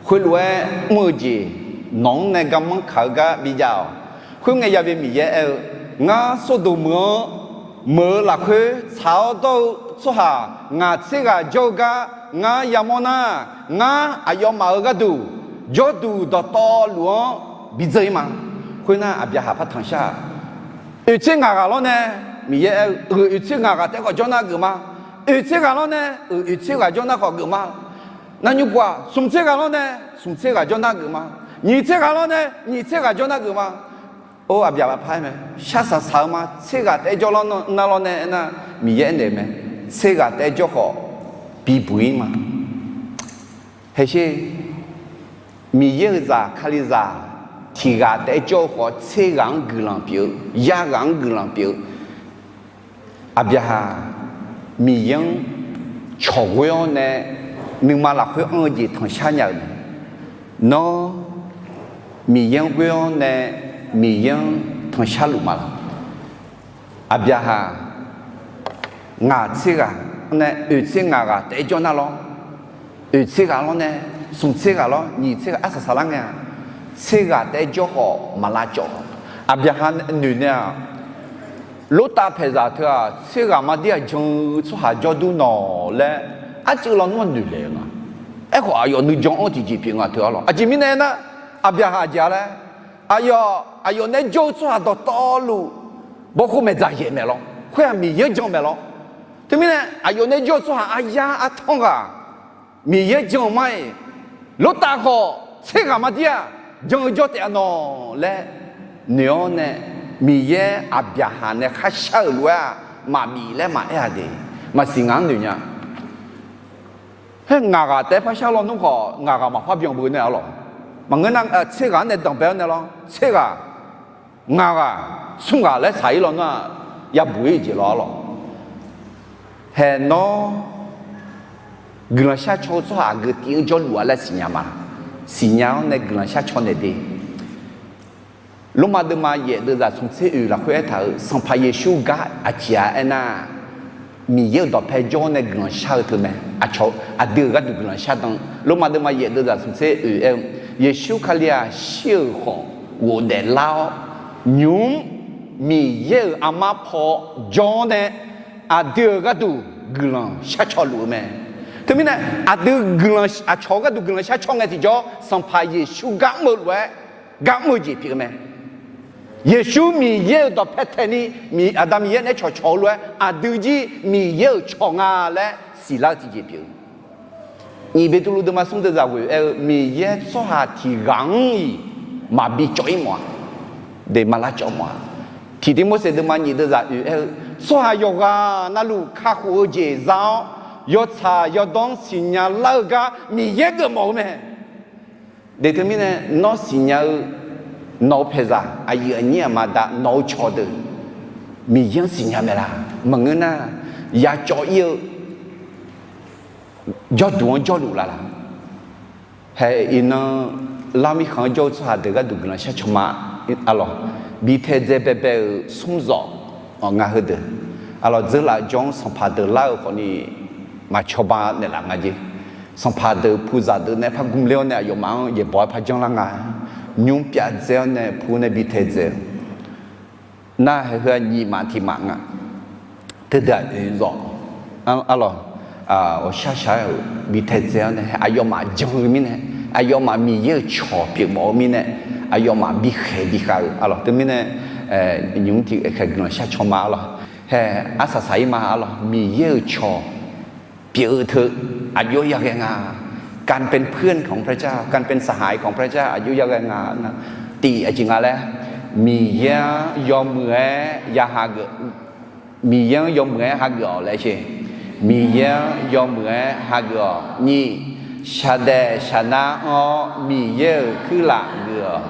Khoerlof-aer mr-eu jeq nawq-anr nae garmanr kaq-eu gar bijav-awq. Khoerngae, yawe Miqyaer aer-eu, Ngar Sordoq meuq-anr meuq-eu lafkhoer tsaq-awr dawr-eu tsawrhaq ngaq tser ghaq jawr-eu gar ngar yamawr nar, ngar aqyawfmaf-euq gharduq jawrduq dawqtawvluf-anr bidzeur-ir ma. Khoernar, Aqbyaqhaq par tanqshar-aq, oeq tser ngaq ghaq lawr nae, Miqyaer aer-eu, oeq tser ngaq ghaq taef-aer khawf jawr nar geuf ma. Oeq tser ghaq lawr nae, oeq tser ghaq jawr nar khawf geuf ma. Nar nymr pov-aq, smq tser ghaq lawr nae, smq tser ghaq jawr nar geuf ma. Nyiq tser ghaq lawr nae, nyiq tser ghaq jawr nar geuf ma. Or, Aqbyaqhaq par-aer mae, shar saq saq-eu ma. Tser ghaq taef-aer jawr nar lawr nae aernar, Miqyaer aernaeq-eu mae, tser ghaq taef-aer jawr khawf bibuq-ir ma. Haesher, Miqyaer-euq zaq Kalizaq tiq ghaq taef-aer jawr-eu khawf, tser ghaq-anr guiqlanq pyeuf-eu, yar ghaq-anr guiqlanq pyeuf-eu. Aqbyaqhaq Miqyaer-anr cawqghoe-awr nae nuima lafkhoer anr-eu jeq tanqshar nya-euq mae. Nawr Miqyaer-anr ghoe-awr nae Miqyaer-anr tanqshar luf ma laq? Aqbyaqhaq ngaq tser ghaq nae oeq tser ngaq ghaq taef-aer jawr nar lawr, oeq tser ghaq lawr nae, smq tser ghaq lawr, nyiq tser ghaq arsaq saq lar ngae-aq, tser ghaq taef-aer jawr khawf maq lavcawv. Aqbyaqhaq noeq nae-aq, Lortav paeqzaq teu-aq, tser ghaq maqdir-aq jan-eu tsawrhaq jawr dur nawq laer arcuiv lawnmr-anr noeq laeq-eu nga. Aerkhawf, aqyawf nuijan-anr tiqjeq pyeuf nga teu-a lawr. Aqjeq mirnae aernar, Aqbyaqhaq aqjeq-a laer, aqyawf, aqyawf nae jawr-eu tsawrhaq dawqtawvluf, bawrkhof maeqdzaq yaeq maeq lawr. Khoer-aq Miqyaer-anr jan maeq lawr. Teumirnae, aqyawf nae jawr-eu tsawrhaq aryar artanr ghaq Miqyaer jan-eu ma-iq, Lortav khawf tser ghaq maqdir-aq, jan-eu jawr taef-a nawq laer noeq-awr nae, Miqyaer Aqbyaqhaq nae kharshar-euq lof-aer-aq, maqbif laer maqaer-a de. Maqsiq ngaq-anr noeq nya. Haer ngaq ghaq taef-aer par shar lawnmr khawf, ngaq ghaq maqpar byan beu nae arlawq. Maqngeur nar, tser ghaq-anr nae danqbae-awr nae lawr, tser ghaq, ngaq ghaq, smr ghaq laer saq-ir lawnmr-aq, yabuq-ir jeq lawr arlawq. Haer nawr guiqlanq shar caw-eu tsawrhaq aqgeu tiv-anr jawrluf-a laer siqnya ma. Siqnya-awr nae guiqlanq shar caw naeq de. Lormav deuvma yaef deuvzaq smq tser oeq lafkhoer aertaq-euq Sanqpaq Yeqsur gar aqjeq-a aernar, Miqyaer-euq dawqpae jawr-awr nae guiqlanq shar-eu teu mae. Aqcawq aqdui-euq gharduq guiqlanq shar dan. Lormav deuvma yaef deuvzaq smq tser oeq aer-eu, Yeqsur Kali-aq shir-euq khawf ghofdaef lar-awr, nymq-mr Miqyaer-euq armar paw jawr-awr nae aqdui-euq gharduq guiqlanq shar caw luf-eu mae. Teumirnae aqdui guiqlanq aqcawq-eu gharduq guiqlanq shar caw ngae tiqjawr, Sanqpaq Yeqsur gar mr-eu lof-aer gar mr-eu jeq pyeuf-eu mae. Yeqsur Miqyaer-euq dawqpae taeqni, Aqda Miqyaer naeq-aer cawqcawq-eu lof-aer aqdui jir Miqyaer-euq cawq nga laer siqlar-eu tiqjeq pyeuf-eu. Nyiq Beqtuvluv deuvma smr deuvzaq ghoeq aer-eu, Miqyaer tsawrhaq tiq ghaq-anr-iq maqbi cawv-ir mawf-a, de maqlar cawv mawf-a. Tiq Tiqmorseq deuvma nyiq deuvzaq oeq aer-eu, tsawrhaq yawqghaq navluf kakhof-eu jeq za-awr, yawtsaq yawdawr-anr siqnya lar-eu gar Miqyaer geufmawf-eu mae. De teumirnae nawr siqnya-eu nawq-eu paeqzaq aqyuif aqnyir aqma aqda nawq-eu cawqdeuq Miqyaer-anr siqnya mae laq. Maqngeur nar, ya cawv-ir-eu jawrduq-anr jawrluf laf laq. Hae iqnan lar mirkhanq-anr jawr-eu tsawrhaq deuq gharduq guiqlanq shar caw ma. Arlawq, bi taedzae baebae-euq smrzawq nga heudeuq, arlawq, dzeurlaf jawr-anr sanqpaq deuq lar-eu khawfni maqcawba naeqlaf nga jeq. Sanqpaq deuq puzaq deuq nae par gmr ler-awr nae aqyawfmaf-anr yaeqbawq-aer par janrlar nga. Nymr pyavdzae-awr nae pu nae bi taedzae-eu nar, hae heu-aq nyiq maf tiq maf nga. Teudeuq-aq oeq zawq, arlawq, ghawqshaq shaq-aer-euq bi taedzae-awr nae aqyawfmaf jan-eu mirnae, aqyawfmaf Miqyaer-euq cawq pyeufmawf-eu mirnae, aqyawfmaf bikhaeq bikhav-eu arlawq. Teumirnae nymq-mr tiq khaeq guiqlanq shar caw ma arlawq. Hae arsaq saq-ir ma arlawq. Miqyaer-euq cawq pyeuf-eu teu aqjox yaghae nga. การเป็นเพื่อนของพระเจ้า การเป็นสหายของพระเจ้า aqjox yaghae nga. Nar tiq aqjeq nga laer, Miqyaer-anr yawmuiq-aer ya hageuf, Miqyaer-anr yawmuiq-aer hageuf-awq laer sher. Miqyaer-anr yawmuiq-aer hageuf-awq. Nyiq, shaqdaef shaqnar anr-awr Miqyaer-euq kuirlaf geuf-awq.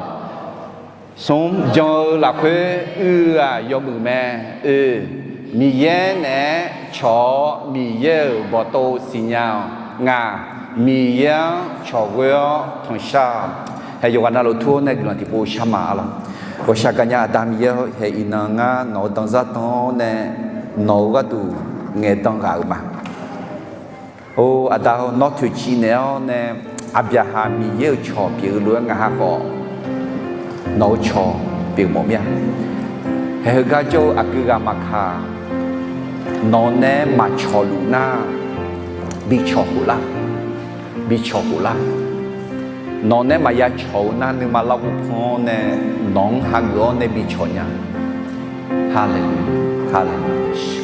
Smr, jan-eu lafkhoer uir-eu-aq yawmuiq mae. Oe, Miqyaer naeq-aer cawq-awr Miqyaer-euq bawqtov siqnya-awq. Ngaq, Miqyaer-anr cawq ghoe-awr tanqshar-awq. Hae yawqghaq navluf tur-awr nae guiqlanq tiqpov shar ma arlawq. Ghawqshaq gaqnya Aqda Miqyaer-awr, hae iqnan ngar nawq-eu danzar dan-awr nae nawq-eu gharduq ngaeqdan ghaq-euq ma. Or Aqda-or, nawr toeqciv naeq-awr nae Aqbyaqhaq Miqyaer-euq cawq pyeuf-eu lof-aer ngaq ha khawf nawq-eu cawq pyeuf mawf mir-a. Hae heugar jawr-eu aqgeu ghaq maqkaq, nawq nae maqcawq luf nar, bi cawq khof lar, bi cawq khof lar. Nawq nae maqya cawq-eu nar, nuima larghov pan-awr nae nawq-anr hageuf-awr nae bi cawq nya. Haleluya, haleluya.